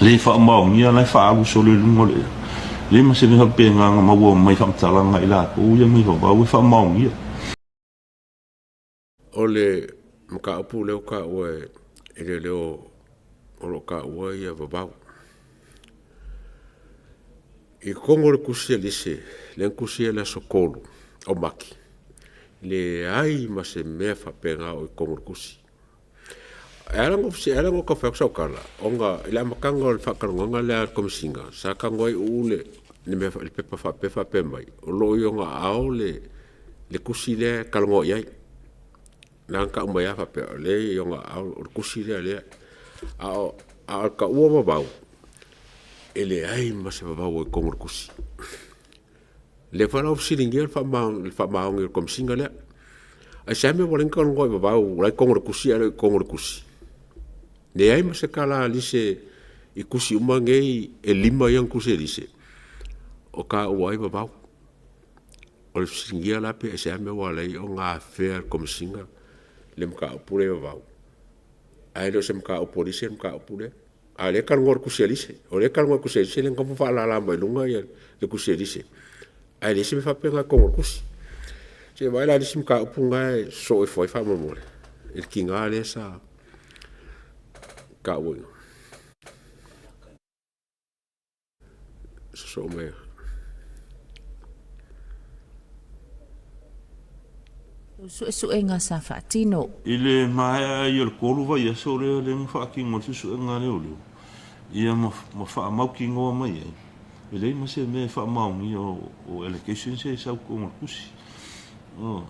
le faamaonia la e faaalu solo i luga o le ea. Leai ma se mea faapena na maua mai faamatalaga i latou ia mai Vavau e faamaonia. O le mataupu lea ua taua e leoleo o lo o taua ia Vavau. I totonu o le tusi a Lise, lea na tusia i le aso 3 o Mati. Leai ma se mea faapena o i totonu o le tusi. E ala ona ou tau fai atu sau tala, ona i le amataga o le faatalanoaga lea a le Komesina, sa talanoa ai uu le pepa faapea e faapea mai, o lo o i ona aao le tusi lea e talanoa i ai. Na ona tau mai lava faapea o lea e i ona aao, o le tusi lea o lea. A o le taua vavau, e leai ma se vavau o i totonu o le tusi. O lea foi la ua fesiligia le faamaoni o le Komesina lea. Aisea mea ua ala ai ona talanoa i vavau o la e i totonu o le tusi ae le o totonu o le tusi? Leai ma se tala a Lise i tusi uma nei e 5 ia na tusi e Lise o taua ai vavau. O le fesiligia la pe aisea mea ua ala ai ona afea e le Komesina le mataupu lea i vavau, ae le o se mataupu a Lise le mataupu lea. A o lea e talanoa i le tusi a Lise. O lea e talanoa i le tusi a Lise lea na tatau ona faalala mai luga le tusi a Lise, ae leai se mea faapena i totonu o le tusi. Se i vaai la i le isi mataupu lena e sosoo ifo ai faamolemole i le tiga lea sa tauaina. Sosoo mai Suesuega sa faatino. I le maea ai o le 3 vaiaso lea lea na faatino ai le suesuega a leoleo, ia ma faamautinoa mai ai, e leai ma se mea e faamaonia o allegations ia e sau i totonu o le tusi.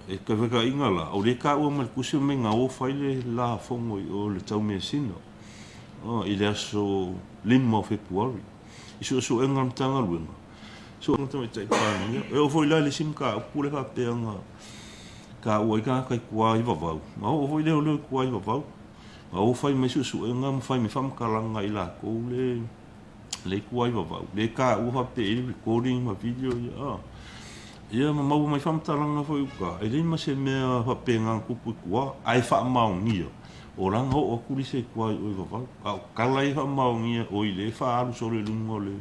E fevaaiga la, o lea e taua mai i le tusi fai mai na o fai le la fono i o i le Taumeasina i le aso 5 o Fepuari i suesuega a le Matagaluega. Suesuega Tamaitai Palemia. E oo foi la i le isi mataupu lea faapea na taua ai tagata i tua i Vavau, na oo foi leoleo i tua i Vavau, na o fai mai suesuega ma fai mai faamatalaga i latou le lea i tua i Vavau, lea e taua faapea e i ai recording ma video ia, a. Ia ma maua mai faamatalaga foi i uta, e leai ma se mea faapena na tupu i tua, ae faamaonia, o la na oo atu Lisa i tua i o i Vavau. A o tala ia e faamaonia, oi lea e faaalu solo i luga o le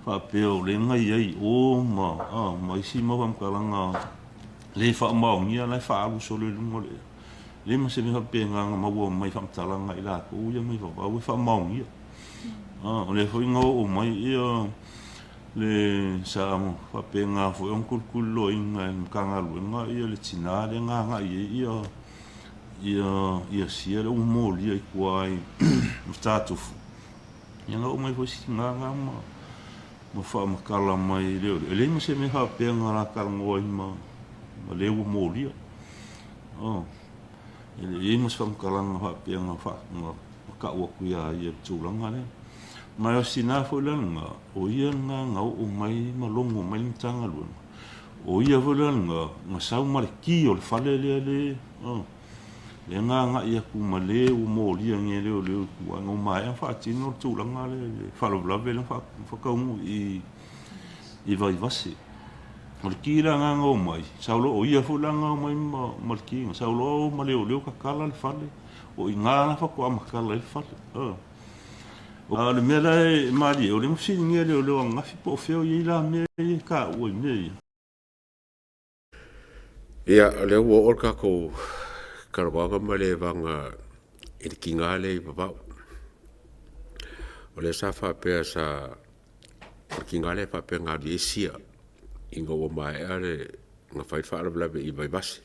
faapea o lea na i ai i o ma, a, ma isi mau faamatalaga le faamaonia la e faaalu solo i luga o le ea. Leai ma se mea faapena na maua mai faamatalaga i latou ia mai Vavau e faamaonia. O lea foi na oo mai ia le sa faapena foi ona tulituliloaina e le Matagaluega ia le tina lea na agai i ai ia ia ia sia lea ua molia i tua i Matatufu. Ia na oo mai foi si tina na ma ma faamatala mai le e leai ma se mea faapea na la talanoa ai ma ma le ua molia. Oh, e leai ma se faamatalaga faapea na fa na tau atu iā ia i le tulaga lea. Ma o si tina foi la lena, o ia lena na oo mai ma logo mai le Matagaluega, o ia foi la lena na sau ma le ki o le fale lea le, lea na agai atu ma le ua molia nei e leoleo i tua, ina ua maea ona faatino le tulaga lea i le faalavelave lea na faataunuu i i Vaivase. O le ki la na na omai, sau loa, o ia foi la na omai ma le ki, na sau loa o ma leoleo tatala le fale, O i ina la faatoa matala ai le fale. A o le mea la e malie, o lea na fesiligia e leoleo ananafi po o fea o i ai la mea ia e taua i mea ia. Ia, o lea ua oo le tatou talanoaga ma le vaga i le tiga lea i Vavau. O lea sa faapea sa, o le tiga lea faapea na alu i ai sia ina ua maea ona fai le faalavelave i Vaivase.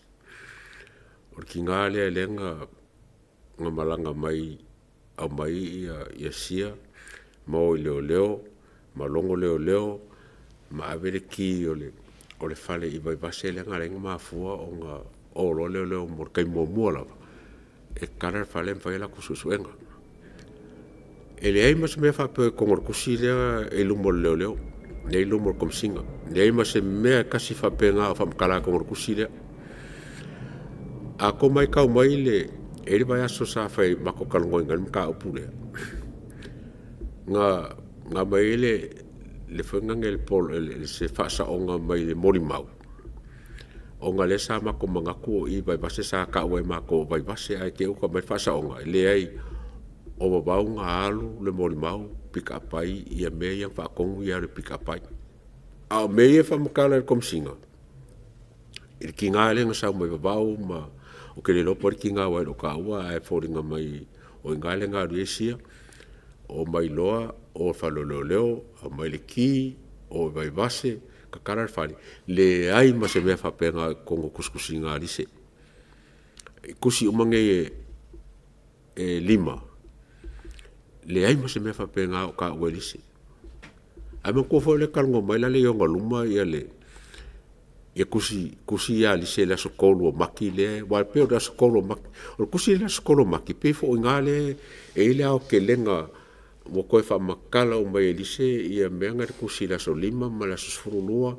O le tiga lea lea na malaga mai aumai ia sia ma o i leoleo ma logo leoleo ma ave le ki o le fale i Vaivase lea na ala ai ona mafua ona o loa leoleo mo le taimi muamua lava e tatala le fale ma fai a latou suesuega. E leai ma se mea faapea o i totonu o le tusi lea i luma o le leoleo, lea e i luma o le Komesina. E leai ma se mea e tasi faapena o faamatala i totonu o le tusi lea. A tou matau mai e i ai le vaiaso sa fai matou talanoaina ai le mataupu lea, na aumai ai le foi lea se faasaoga mai le molimau, ona o lea sa matou manatu o i i Vaivase sa taua e matou o Vaivase ae te i ua aumai le faasaoga, e leai o Vavau na alu le molimau pick up ai ia mea ia na faatonu ia alu e pick up ai. A o mea ia e faamatala e le Komesina i le tiga lea na sau mai Vavau ma ou te le iloa po o ai le tiga aua e le o taua ae foliga mai o i ina lea na alu ai sia, omai loa o i le fale o leoleo, aumai le ki, o i Vaivase. Tatala le fale, leai ma se mea faapena i totonu o tusitusiga a Lise. I tusi uma nei e 5, leai ma se mea faapena o taua e Lise. Ae manatua foi o lea e talanoa mai o la e i ona luma ia tusi, tusi ia a Lise i le aso 3 o Mati lea, aua e pei o le aso 3 o Mati. O le tusi lea i le aso 3 o Mati, e pei foi o i ina lea e i ai le aotelega ua toe faamatala uma ai e Lise ia mea na i le tusi i le aso 5 ma le aso 12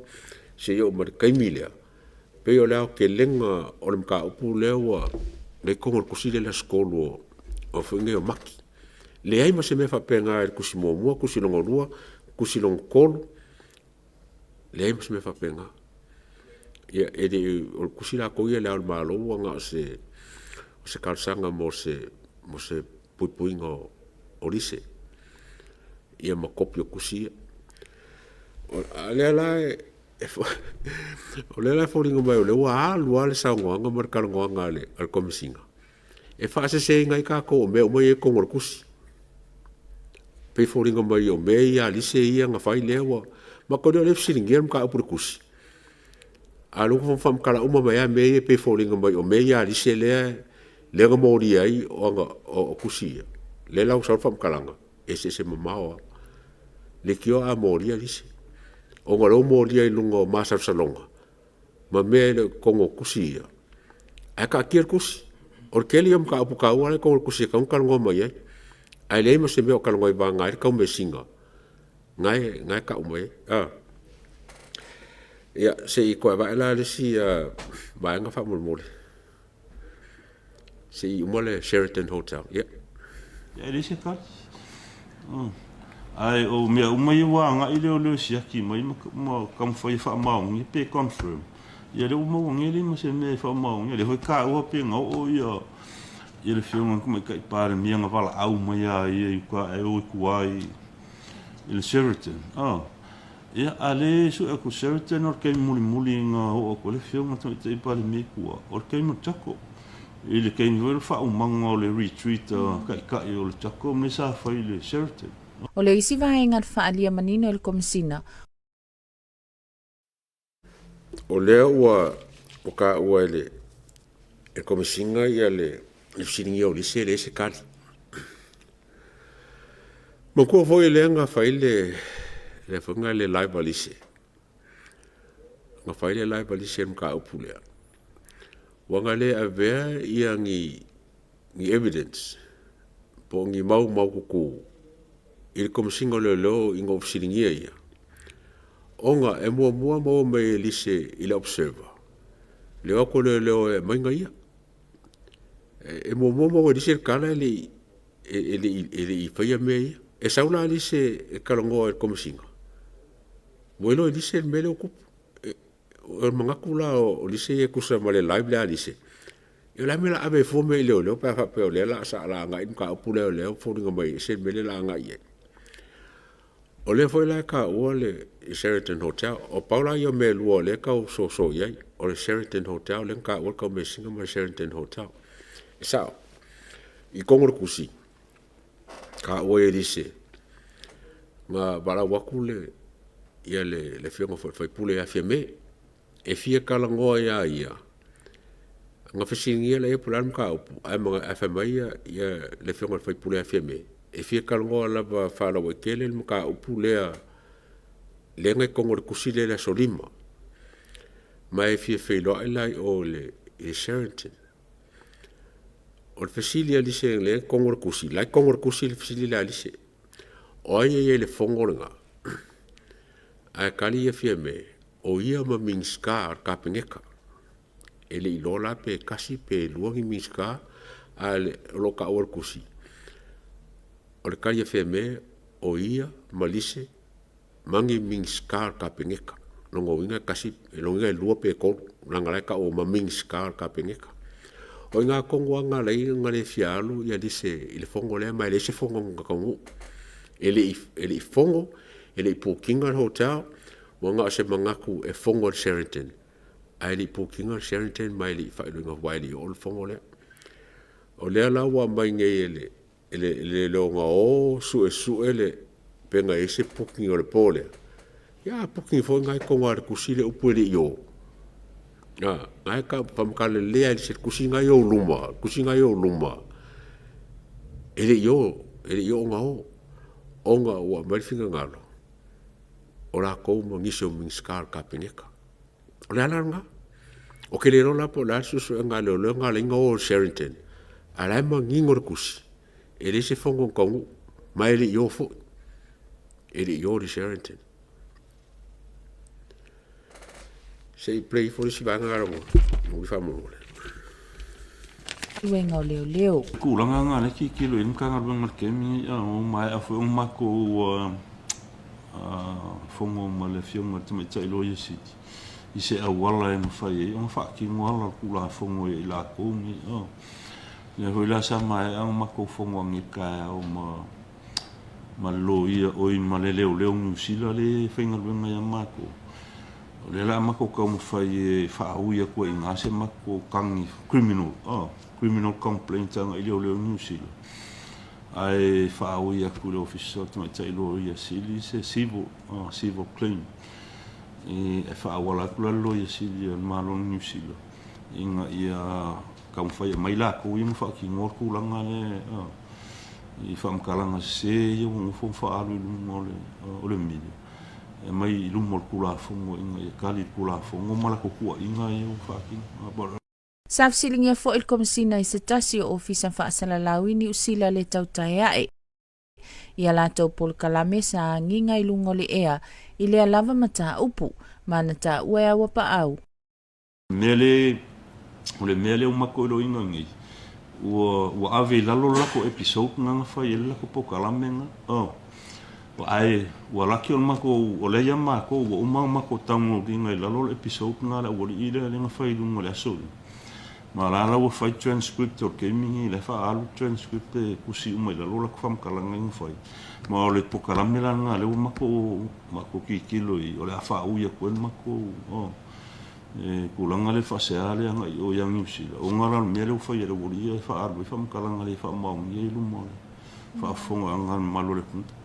seia oo mai i le taimi lea. E pei o le aotelega o le mataupu lea ua i totonu o le tusi lea i le aso 3 o Mati. Leai ma se mea faapena i le tusi muamua, tusi lona lua, tusi lona tolu, leai ma se mea faapena. Ia e le o le tusi latou ia a Le Ao o le Malo ua na o se talosaga mo se puipuiga o Lise, ia ma kopi o tusi ia. A o lea la e foliga mai o lea ua alu lava le saunoaga ma le talanoaga a le Komesina e faaseseina ai tatou o mea uma ia e i totonu o le tusi. E pei e foliga mai o mea ia a Lise ia na fai lea ua… matou le fesiligia le mataupu i le tusi, a o lea ua faamatala uma mai lava mea ia pei e foliga mai o mea ia a Lise lea na molia ai tusi ia. Lea la ua sau ai le faamatalaga, e eseese mamao lava. Leitioa a molia Lise, ona o lea ua molia i luga o masalosaloga ma mea e le o i totonu o tusi ia, ae taatia le tusi. O le tele ia o mataupu taua la e i totonu o le tusi e tatau ona talanoa mai ai, ae leai ma se mea o talanoa ai vagana ai le Taumeasina lena e tau mai ai. Ia, se i toe avane la le isi vaega faamolemole, se i uma le Sheraton Hotel. Ia. E leai se tali. Ae o mea uma ia ua agai leoleo e siaki mai ma taumafai e faamaonia pe confirm, ia lea ua maua nei e leai ma se mea e faamaonia. O lea foi e taua pe na oo ia le Afioga i le Tamaitai Palemia na valaau mai a ia i uta e o i tua i le Sheraton. Ia, a o lea e sue atu Sheraton o le taimi mulimuli na oo atu ai le Afioga i le Tamaitai Palemia i tua, o le taimi o le taco. I le taimi foi o le faaumaga o le retreat a Taitai o le taco mea sa fai i le Sheraton. O le isi vaega na faaalia manino e le Komesina, O lea ua taua e le Komesina le fesiligia o Lise e leai se tali. Manatua foi lea na fai le live a Lise, na fai le live a Lise i le mataupu lea, ua na le avea ni evidence po o ni mau maumaututu i le Komesina o Leoleo ina ua fesiligia ia, ona e muamua maua mai e Lise i le Observer le o atu o leoleo e aumai ia. E muamua maua e Lise le tala e le i faia mea ia. E sau la Lise e talanoa i le Komesina, ua iloa e Lise le mea lea ua tupu. O le manatu la o Lise ia e tusa ma le live lea a Lise, ia o le a le mea o le a ave ai fua mea i leoleo pe a faapea o lea o le a agai le mataupu lea o lea e foliga mai e ese le mea lea o le a agai i ai. O lea foi la e taua le Sheraton Hotel. E pau la ia o mea e lua o lea e tau soso i ai, o le Sheraton Hotel lea na taua le Taumeasina ma le Sheraton Hotel. E sao, i totonu o le tusi, taua ai e Lise, na valaau atu le afioga foi i le sui usufono ia Fiame e fia talanoa ia ia, ona fesiligia lea po o le a le mataupu, ae fai mai le afioga i le sui usufono ia Fiame, e fia talanoa lava faalauaitele le mataupu lea lea na i totonu o le tusi lea i le aso 5, ma e fia feiloai la i o i le Sheraton. O le fesili a Lise lea e i totonu o le tusi, la e i totonu o le tusi le fesili lea a Lise, o ai e i ai i le fono lena? Ae tali ia Fiame, o ia ma Minisita o le Kapeneta. E le i iloa la pe tasi pe lua ni Minisita, ae o lo o taua i le tusi, o le tali a Fiame, o ia ma Lise ma ni Minisita o le Kapeneta. O lona uiga e tasi, o lona uiga e lua pe tolu, leaga o la e tau ma Minisita o le Kapeneta. O i ina tonu lava na ala ai ona le fia alu Lise i le fono lea, ma e leai se fono na taunuu. E le i fono, e le i book ina le hotel, ua na o se manatu e fono i le Sheraton, ae le i book ina le Sheraton ma e le i faailoaina aua e le i oo le fono lea. O lea la ua aumai nei e leoleo na o suesue pe na i ai se booking o le po lea. Ia a booking foi ngai konga le kusi le upu e le i o. A, ngai ka whamakale lea i se kusi ngai o luma, kusi ngai o luma. E le i o, e le i o nga o. Onga ua mai le finagalo o lakou ma nisi o Minisita o le Kapeneta. O le ala lena. Ou te le iloa la po o le a le suesuega a leoleo na ala ai ona o i Sheraton, a o la e manino le tusi, e leai se fono na taunuu, ma e le i o foi. E le i o le Sheraton. Se i play ifo le isi vaega lena Laauli faamolemole. Galuega o leoleo. Tulaga na lea e tilotilo i ai le Matagaluega o le taimi lenei, ua maea foi ona matou fono ma le Afioga i le Tamaitai Loia Sili i se auala e mafai ai ona faatino ala o le Tulafono ia i latou nei. O lea foi la sa maea ona matou fono ananei i le taeao ma le loia, oi ma le leoleo Niu Sila lea e faigaluega ia matou. O lea o le a matou taumafai e faaui atu ai i ina se matou tagi criminal, criminal complaint agai i leoleo Niu Sila, ae faaui atu i le Ofisa o Tamaitai Loia Sili se civil, civil claim e faaauala atu la le Loia Sili a le Malo o Niu Sila ina ia taumafai e aumai latou ia ma faatinoa le tulaga lea i faamatalaga sese ia ua nofo ma faaalu i luga o le media. E aumai i luma o le Tulafono ina ia tali le Tulafono ma latou tuuaiga ia ua faatino. Sa fesiligia foi le Komesina i se tasi o Ofisa Faasalalau i Niu Sila le tautai ae i a latou polokalame sa agiga i luga o le ea i lea lava mataupu ma na taua e Auapaau. Mea le, o le mea lea ua matou iloiina nei, ua, ua ave i lalo le latou episode na na fai ai le latou polokalame na. Oh. Ae ua laki o le matou, o lea ia matou, ua uma ona matou download ina i lalo le episode na a le aualii lea lea na fai i luga o le aso lea. Ma la la ua fai transcript o le taimi nei, la e faaalu transcript e tusi uma i lalo latou faamatalaga ia na fai. Ma o le polokalame la lena lea ua matou, matou tilotilo i ai, o le a faaui atu ai le matou, oh, e tulaga lea faasea lea agai i o ia Niu Sila, ona la o le mea lea ua fai e le aualii ia e faaalu ai faamatalaga le faamaonia i luma o le faafofogaaga a le mamalu o le atunuu.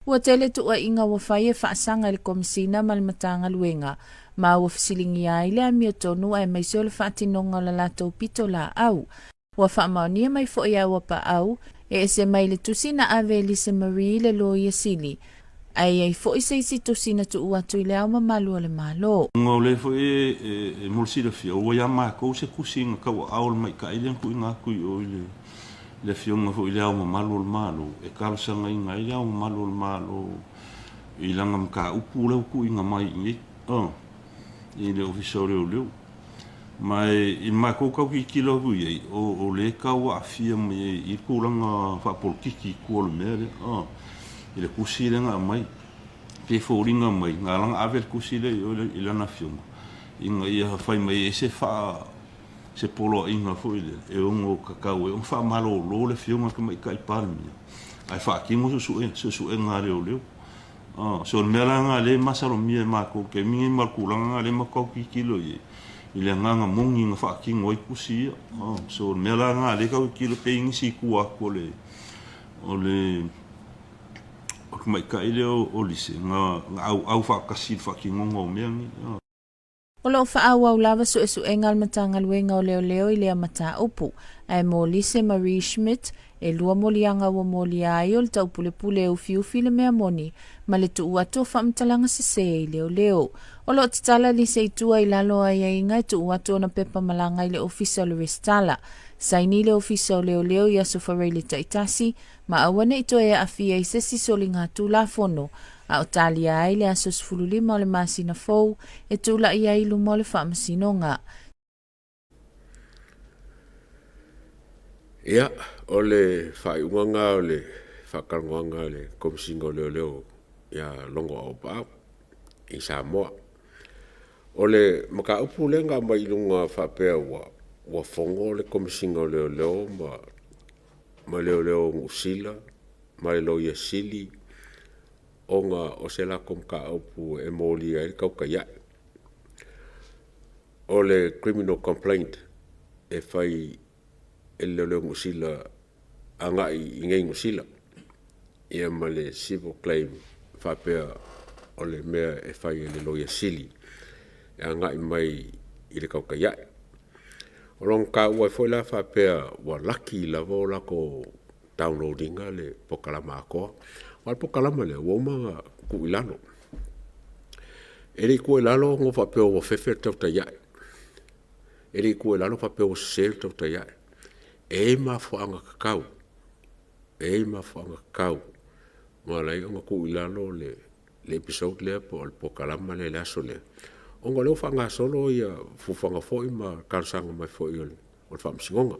Ua tele tuuaiga ua fai e faasaga i le Komesina ma le Matagaluega, ma ua fesiligia ai le amiotonu aemaise o le faatinoga o la latou pitolaau. Ua faamaonia mai foi e Auapaau, e ese mai le tusi na ave e Lisa Marie i le Loia Sili, ae i ai foi se isi tusi na tuu atu i Le Ao Mamalu o le Malo. Ona o lea foi e mo le silafia, ua ia matou se tusi na tauaao le maita'i lea na tuuina atu i o i le le Afioga foi i Le Ao Mamalu o le Malo, e talosagaina ai Le Ao Mamalu o le Malo i lana mataupu lea ua tuuina mai i inei, i le Ofisa o Leoleo. Ma i le matou tau tilotilo atu i ai, o lea e tau aafia mai ai i le tulaga faapolokiki i tua o le mea lea, i le tusi lea na aumai. Pei e foliga mai, na ala ona ave le tusi lea i o i lana afioga, ina ia fai mai ai se faa, se poloaiga foi lea e ono tatau ai ona faamalolo le Afioga i le Tamaitai Palemia ae faatino suesuega a leoleo. So o le mea la lena lea e masalomia e matou i le taimi lenei ma le tulaga lena lea e matou tau tilotilo i ai i le agaga moni na faatino ai tusi ia. So o le mea la lena lea e tau tilotilo pei nisi i tua atu o le o le tamaitai lea o Lise na auau faatasi i le faatinoga o mea nei. O lo o faaauau lava suesuega a le Matagaluega o Leoleo i lea mataupu, ae mo Lise Marie Schmidt, e lua moliaga ua molia ai o le taupulepule e ufiufi le mea moni ma le tuu atu o faamatalaga sese i leoleo. O lo o tatala Lise i tua i lalo o aiaiga e tuu atu ona pepa malaga i le Ofisa o le Resitala. Saini le Ofisa o Leoleo i Aso Faraile taitasi ma aua ne i toe aafia i se isi soligatulafono, a o talia ai le aso 15 o le masina fou e tulai ai i luma o le Faamasinoga. Ia, o le faaiuga lena o le faatalanoaga a le Komesina o Leoleo ia Logo Auapaau i Samoa. O le mataupu lea na aumai i luga faapea ua fono le Komesina o Leoleo ma Leoleo o Niu Sila ma le Loia Sili ona o se latou mataupu e molia ai le tautai ae. O le criminal complaint e fai e le Leoleo Niu Sila agai i inei i Niu Sila, ia ma le civil claim faapea. o le mea e fai e le Loia Sili e agai mai i le kaukaiae. O lona taua ai foi la faapea ua laki lava o latou download ina le polokalama atoa. Aua o le polokalama lea ua uma ona tuu i lalo. E le i tuua i lalo ona faapea ua fefe le tautai ae, e le i tuua i lalo faapea ua sese le tautai ae. E i ai mafuaaga tatau, e i ai mafuaaga tatau na ala ai ona tuu i lalo le episode lea po o le polokalama lea i le aso lea, ona o lea ua faagasolo fuafuaga foi ma talosaga mai foi a le Faamasinoga.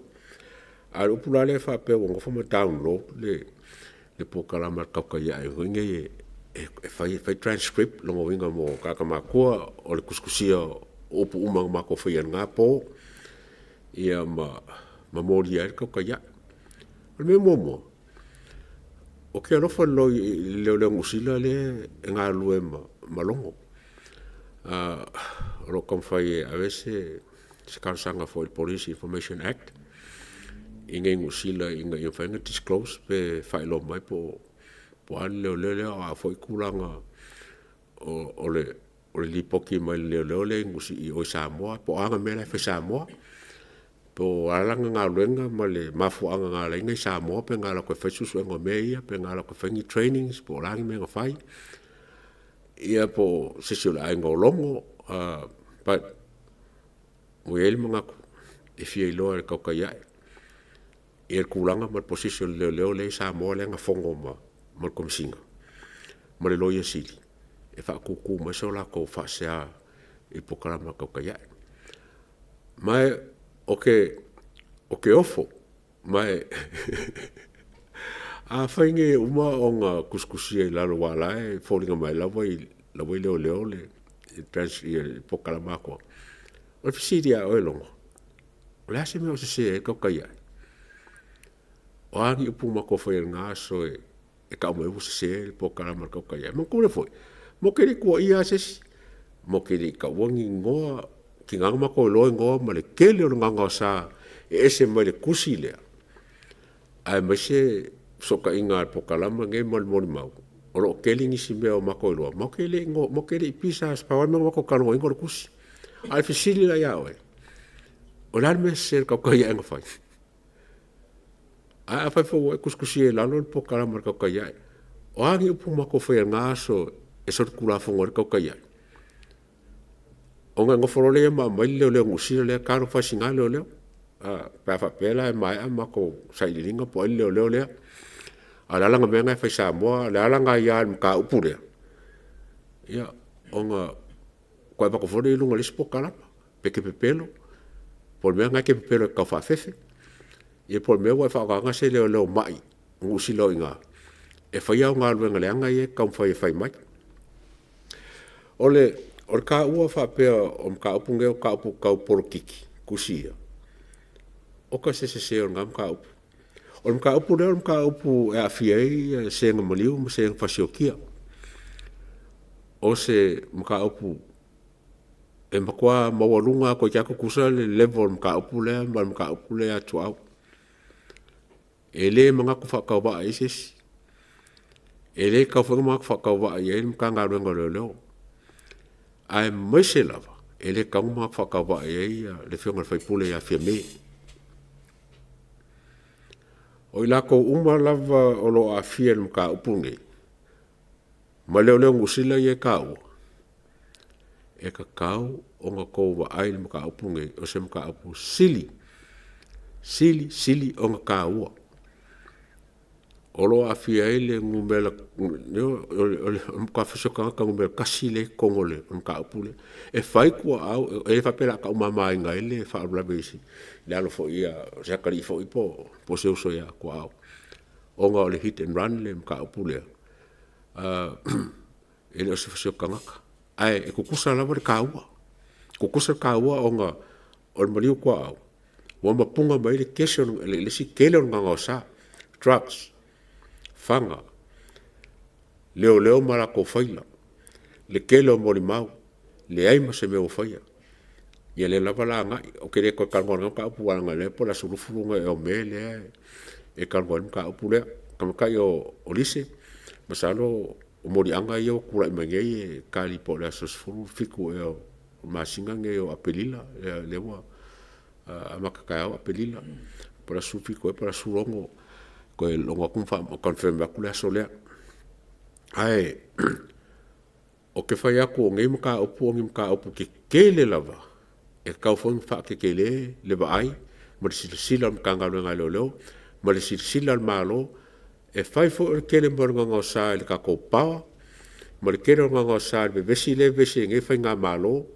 A o le upu la lea faapea ua nofo ma download le polokalama a le tautai ae foi nei e fai transcript, lona uiga mo tagata matutua o le tusitusia o upu uma na matou faia i lena po ia ma molia ai le tautai ae. O le mea muamua, ou te alofa i le leoleo Niu Sila lea e galulue ma Logo. O lo o taumafai e ave se talosaga foi i le Police Information Act i inei i Niu Sila ina ia mafai ona disclose pe faailoa mai po o a le leoleo lea, a o a foi tulaga o le lipoti mai le leoleo lea i o i Samoa, po o a ana mea la e fai i Samoa, po o a lana galuega ma le mafuaaga na ala ai ona i Samoa pe na alu atu e fai suesuega o mea ia, pe na alu atu e fai ni trainings po o a ni mea na fai, ia po o se isi o le aiga o Logo. But ua i ai le manatu e fia iloa e le tautai ae le tulaga ma le position o le leoleo lea e i Samoa lea na fono ma le Komesina ma le Loia Sili e faatutu mai so latou faasea i le polokalama a le tautai ae. Ma ou te ofo, ma afai nei e uma ona tusitusia i lalo aua o la e foliga mai la ua i leoleo le polokalama atoa. O le fesili ia oe Logo, o le a se mea o sese ai le tautai ae? O a ni upu na matou faia i lena aso e tau mai ai ua sese le polokalama a le tautai ae? Manatua lea foi, matou te le i tuuaia lava se isi, matou te le i taua ni igoa, tiga ona matou iloa igoa ma le tele o le gaogaosa e ese mai le tusi lea, aemaise fesootaiga a le polokalama lenei ma le molimau, o lo o tele nisi mea ua matou iloa, matou te le i pisa lava, pau lava le mea na matou talanoaina o le tusi. A o le fesili la ia oe, o le a le mea sese a le tautai ae na fai? Ae afai foi ua e tusitusia i lalo le polokalama a le tautai ae, o a ni upu na matou faia i lena aso e solitulafono ai le tautai ae? Ona e nofo loa lea ma aumai le leoleo Niu Sila lea, talofa e i sina leoleo, pe a faapea la e maea matou sailiiliga po o ai le leoleo lea, a o le a lana mea lena e fai i Samoa, o le a lana aia i le mataupu lea? Ia, ona toe avatu foi lea i luga o le isi polokalama, pe e te pepelo, po o le mea lena e te pepelo e te taufaafefe, ia po o le mea ua e faaaogaina se leoleo mai Niu Sila o i ina e faia au galuega leaga ia e te taumafai e fai mai. O le taua faapea o mataupu nei o mataupu tau polokiki, tusi ia, oka se sese o lena mataupu. O le mataupu lea o le mataupu e aafia ai se na maliu ma se na fasioti. O se mataupu e matua maualuga lava toeitiiti lava tutusa le level o le mataupu lea ma le mataupu lea ia Tuaau. E le manatu faatauvaa i ai se isi. E le tatau foi ona manatu faatauvaa i ai le Matagaluega o Leoleo, aemaise lava e le tatau ona manatu faatauvaa i ai le Afioga i le sui usufono ia Fiame. O i latou uma lava o lo o aafia i le mataupu lenei ma leoleo Niu Sila ia e taua, e tatau ona outou vaai i le mataupu lenei, o se mataupu sili, sili, sili ona taua. O lo o aafia ai le numera, o le matua fasioti tagata numera tasi lea e i totonu o le mataupu lea. E fai tuaau, e le faapea o le a taumamaina ai le faalavelave i le alo foi o si atalii foi po o se uso ia tuaau, ona o le hit and run le mataupu lea, e le o se fasioti tagata. Ae tutusa lava le taua, tutusa le taua ona o le maliu o tuaau ua mapuna mai ai le kesi le isi tele o le gaogaosa, drugs, fana, leoleo ma latou faila, le tele o molimau, leai ma se mea ua faia. Ia lea lava o le a agai, ou te le toe talanoa i lena mataupu aua leaga o lea po o le aso 20 ea o Me lea e talanoa ai le mataupu lea. Tamaitai o Lise, masalo. O moliaga ia ua tulai mai nei e tali po o le aso 17 ea o le masina lenei o Aperila, lea ua amata taeao Aperila, po o le aso 17 ea po o le aso 16, toe logo atu ma confirm atu le aso lea. Ae ou te fai atu o nei mataupu o ni mataupu tetele lava e tatau foi ona faatetele le vaai ma le silasila a le Matagaluega a Leoleo ma le silasila a le Malo. E fai foi o le tele mai o le gaogaosa i le tatou power ma le tele o le gaogaosa i le vevesi lea e vevesi ai nei le faigamalo,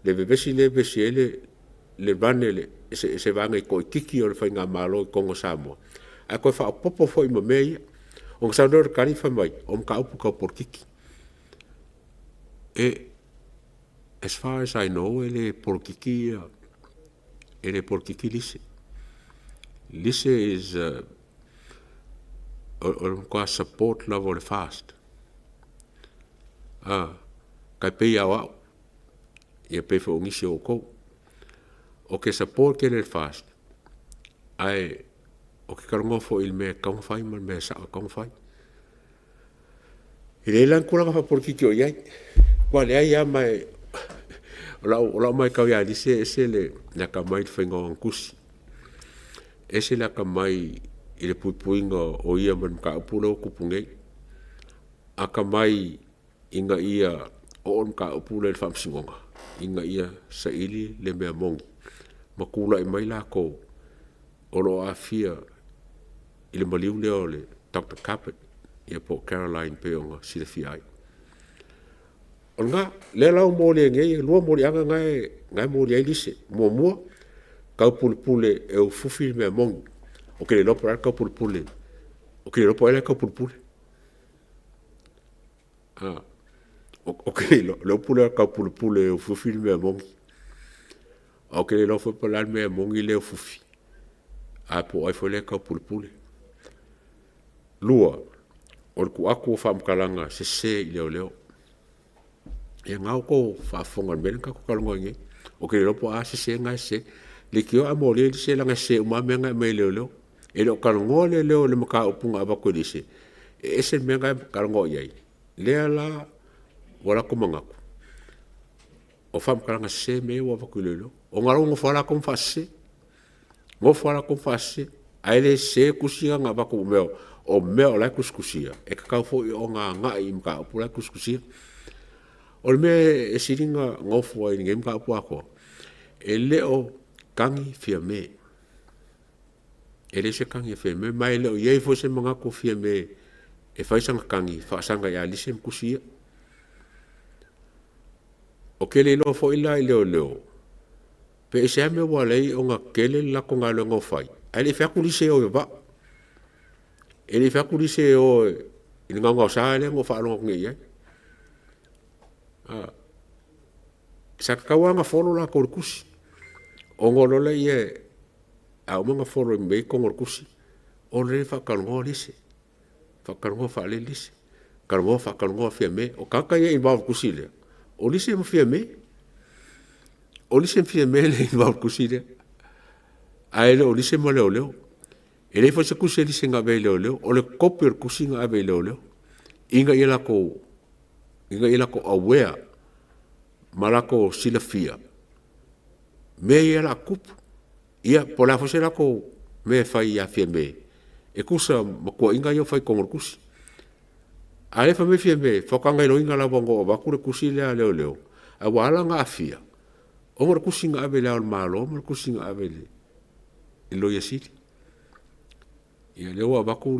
le vevesi lea e vevesi ai le run e se vaega toaitiiti o le faigamalo i totonu o Samoa, ae toe faaopoopo foi ma mea ia. Ona sau lea o le tali fai mai, o mataupu tau polokiki. As far as I know e le polokiki Lise. Lise is o le matua support lava o le FAST. E tai pei lava o au, ia pei foi o nisi o outou. Ou te support tele i le FAST, ae ou te talanoa foi i le mea e tatau ona fai ma le mea sao e tatau ona fai. E leai la ni tulaga faapolokiki o i ai, matua leai lava. Ma o lau matau ia Lise e ese le atamai i le faiga o ana tusi, ese le atamai i le puipuiga o ia mai le mataupu lea ua tupu nei. Atamai ina ia oo le mataupu lea i le faamasinoga ina ia saili le mea moni ma tulai mai latou o lo o aafia i le maliu lea o le Dr. Karpet po o Caroline e pei ona silafia ai. O lena, lea la ua moli ai nei, e lua moliaga na e moli ai Lise. Muamua, taupulepule e ufiufi le mea moni. Ou te le iloa po o le a le taupulepule, ou te le iloa po o ai la e taupulepule. Ou te le iloa, le upu lea o le taupulepule e ufiufi le mea moni. Ae ou te le iloa foi po o le a le mea moni lea e ufiufi, ae po o ai foi lea e taupulepule. Lua, o le tuu atu o faamatalaga sese i leoleo. Ia o lena ua outou faafofoga i le mea lea na tatou talanoa ai nei. Ou te le iloa po o a sese na e sese. Leitioa a molia Lise leaga e sese uma lava mea na e aumai e leoleo. E le o talanoa leoleo i le mataupu na avatu e Lise, e ese le mea na e talanoa i ai. Lea la ua latou manatu, o faamatalaga sese mea ia ua avatu e leoleo. Ona o la e ua nofo lava latou ma faasese, nofo lava latou ma faasese, ae le sese tusi ia na avatu o mea o la e tusitusia, e tatau foi ona agai i mataupu la e tusitusia. O le mea e sili ona ofo ai i lenei mataupu atoa, e le o tagi Fiame, e leai se tagi a Fiame, ma e le o i ai foi se manatu o Fiame e fai sana tagi e faasaga ia Lise ma tusi ia. Ou te le iloa foi la i leoleo pe aisea le mea ua ala ai ona tele le latou galuega o fai, ae le i fai atu Lise e o i vavao. E le i fai atu Lise e o i le gaogaosa lea na ou faalogo atu nei i ai. Sa tatau lava ona follow latou i le tusi, ona o loa lea, a uma ona follow mai i totonu o le tusi, o lea e faatalanoa Lise, faatalanoa faalele Lise, talanoa faatalanoa Fiame. O tagata ia e involve i le tusi lea, o Lise ma Fiame. O Lise ma Fiame lea e involve i le tusi lea, ae le o Lise ma leoleo. E leai foi se tusi a Lise na avea i leoleo, o le kopi o le tusi na ave i leoleo, ina ia latou aware ma latou silafia mea ia o le a tutupu. Ia po o le a foi se latou mea e fai ia Fiame, e tusa ma tuuaiga ia ua fai i totonu o le tusi. A o lea e fai mai Fiame, faatoa na iloaina lava ina ua avatu le tusi lea a leoleo, ae ua ala ona aafia, ona o le tusi na ave i Le Ao o le Malo ma le tusi na ave i le Loia Sili. Ia lea ua avatu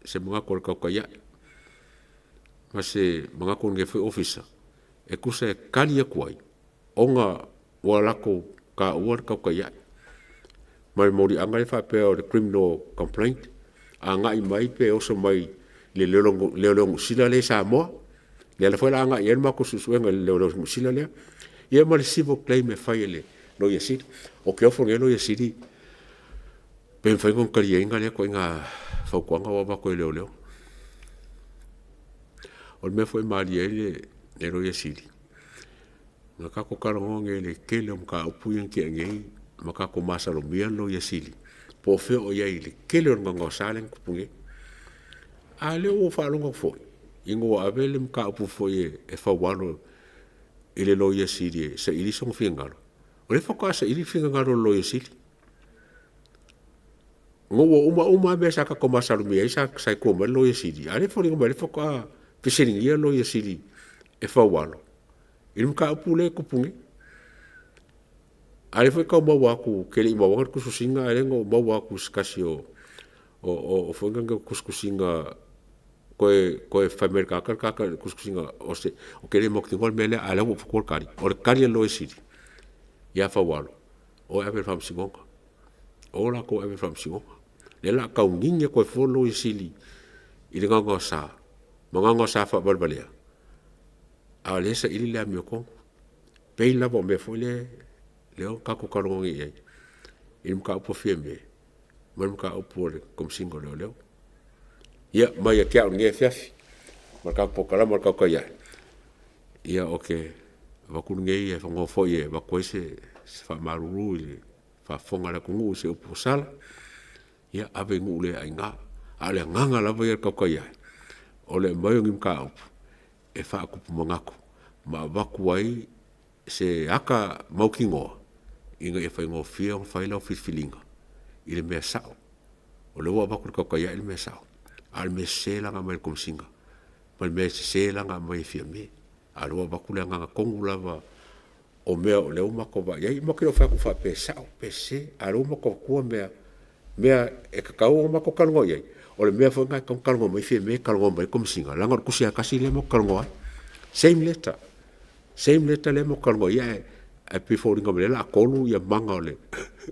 se manatu o le tautai ae ma se manatu o lenei foi Ofisa e tusa e tali atu ai, ona ua latou taua le tautai ae ma le moliaga lea faapea o le criminal complaint, agai mai pe oso mai i le leoleo Niu Sila lea i Samoa, lea foi o le a agai i ai le matou suesuega i le leoleo Niu Sila lea, ia ma le civil claim e fai e le Loia Sili. Ou te ofo i lenei Loia Sili pe mafai ona taliaina lea ituaiga fautuaga ua avatu e leoleo. O le mea foi e malie ai le Loia Sili, na tatou talanoa nei i le tele o mataupu ia na tea nei ma tatou masalomia le Loia Sili po o fea o i ai i le tele o le gaogaosa lea na tupu nei. A o lea ua ou faalogo atu foi. Ina ua ave le mataupu foi e faualo i le Loia Sili e saili sona finagalo, o lea faatoa saili le finagalo o le Loia Sili. Ina ua uma uma lava mea sa tatou masalomia ai sa i tua mai le Loia Sili, a o lea e foliga mai o lea faatoa fesiligia le Loia Sili e faualo i le mataupu lea e tupu nei. A o lea foi e tau maua atu, ou te le i mauaina le tusitusiga a o lea na ou maua atu i se tasi o tusitusiga toe fai mai e le tagata le tagata i le tusitusiga ou te le mautinoa le mea lea, a o lea ua ou avatua le tali. O le tali a le Loia Sili ia Faualo, o e ave i le Faamasinoga, o latou e ave i le Faamasinoga. O lea o le a taunini atu ai fua le Loia Sili i le gaogaosa ma gaogaosa faavalevalea, a o lea e saili le amiotonu. E pei lava o mea foi lea na tatou talanoa nei i ai i le mataupu a Fiame ma le mataupu a le Komesina o Leoleo. Ia, ma ia te au i lenei afiafi ma le tatou polokalame o le Tautai Ae, ia ou te avatu lenei avanoa foi e avatu ai se faamalulu i le faafofoga a le atunuu i se upu ua sala, ia ave i nuu le aina. A o le agaga lava ia o le tautai ae, o le aumai o ni mataupu e faatupu manatu ma avatu ai se ata mautinoa ina ia faigofie ona fai lau filifiliga i le mea sao. O lea ua avatu e le tautai ae le mea sao, a o le mea sese la na aumai e le Komesina ma le mea sese la na aumai e Fiame. A o lea ua avatu le agaga tonu lava o mea o lea ua matou vaai i ai. Matou te le o fai atu faapea e sao pe sese, a o lea ua matou avatua mea, mea e tatau ona matou talanoa i ai. O le mea foi lena e tatau ona talanoa mai ai Fiame, talanoa mai ai le Komesina, leaga o le tusi lava e tasi lea matou te talanoa ai. Same letter, same letter lea matou te talanoa i ai, ae pei e foliga mai o lea o le a tolu maga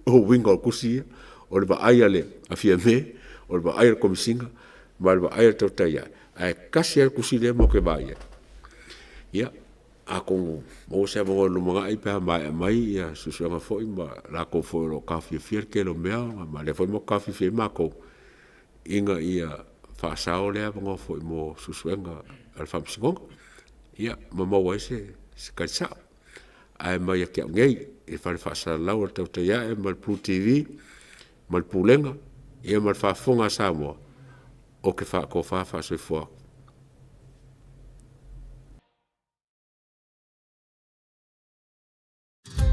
o uiga o tusi ia. O le vaai a Fiame, o le vaai a le Komesina ma le vaai a le Tautai Ae, ae tasi lava le tusi lea matou te vaai i ai. Ia, atonu maua se avanoa i le lumanai pe a maea mai suesuega foi ma latou foi o lo o taofiofia le tele o mea ma o lea foi matou te taofiofia ai matou, ina ia faasao lea avanoa foi mo suesuega a le Faamasinoga, ia ma maua ai se tali sao. Ae mai ia te au nei i le fale faasalalau o le Tautai Ae ma le Plu TV ma le Pulega ia ma le faafofoga a Samoa, ou te faatofa faasoifua atu.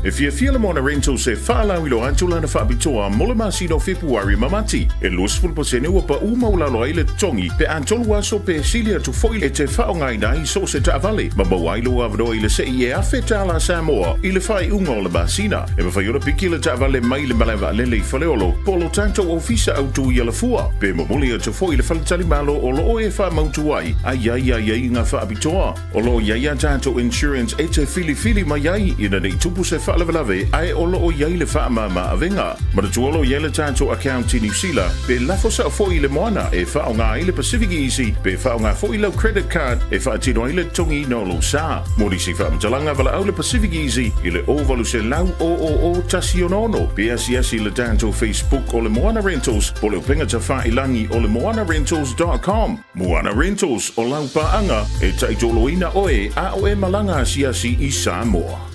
E fiafia le Moana Rentals e faalauiloa atu lana faapitoa mo le masina o Fepuari ma Mati. E 20% ua pau maualalo ai le totogi pe a tolu aso pe sili atu foi e te faaaogaina ai so o se taavale ma maua ai lou avanoa i le sei e $1,000 Samoa i le faaiuga o le masina. E mafai ona piki le taavale mai le malae vaalele i Faleolo po o lo tatou ofisa autu i Alafua pe momoli atu foi i le faletalimalo o lo o e faamautu ai a i ai aiaiga faapitoa. O lo o i ai a tatou insurance e te filifili mai ai ina ne i tupu se faalavelave ae o lo o i ai le faamama avega. Manatua o lo o i ai le tatou account i Niu Sila pe lafo sao foi i le moana e faaaoga ai le Pacific Easy pe faaaoga foi lau credit card e faatino ai le totogiina o lou sa. Mo nisi faamatalaga valaau le Pacific Easy i le 0800 000 166 pe asiasi i le tatou Facebook o le Moana Rentals po o le upega tafailangi o le moanarentals.com. Moana Rentals, o lau paaga e taitoloina oe a o e malaga asiasi i Samoa.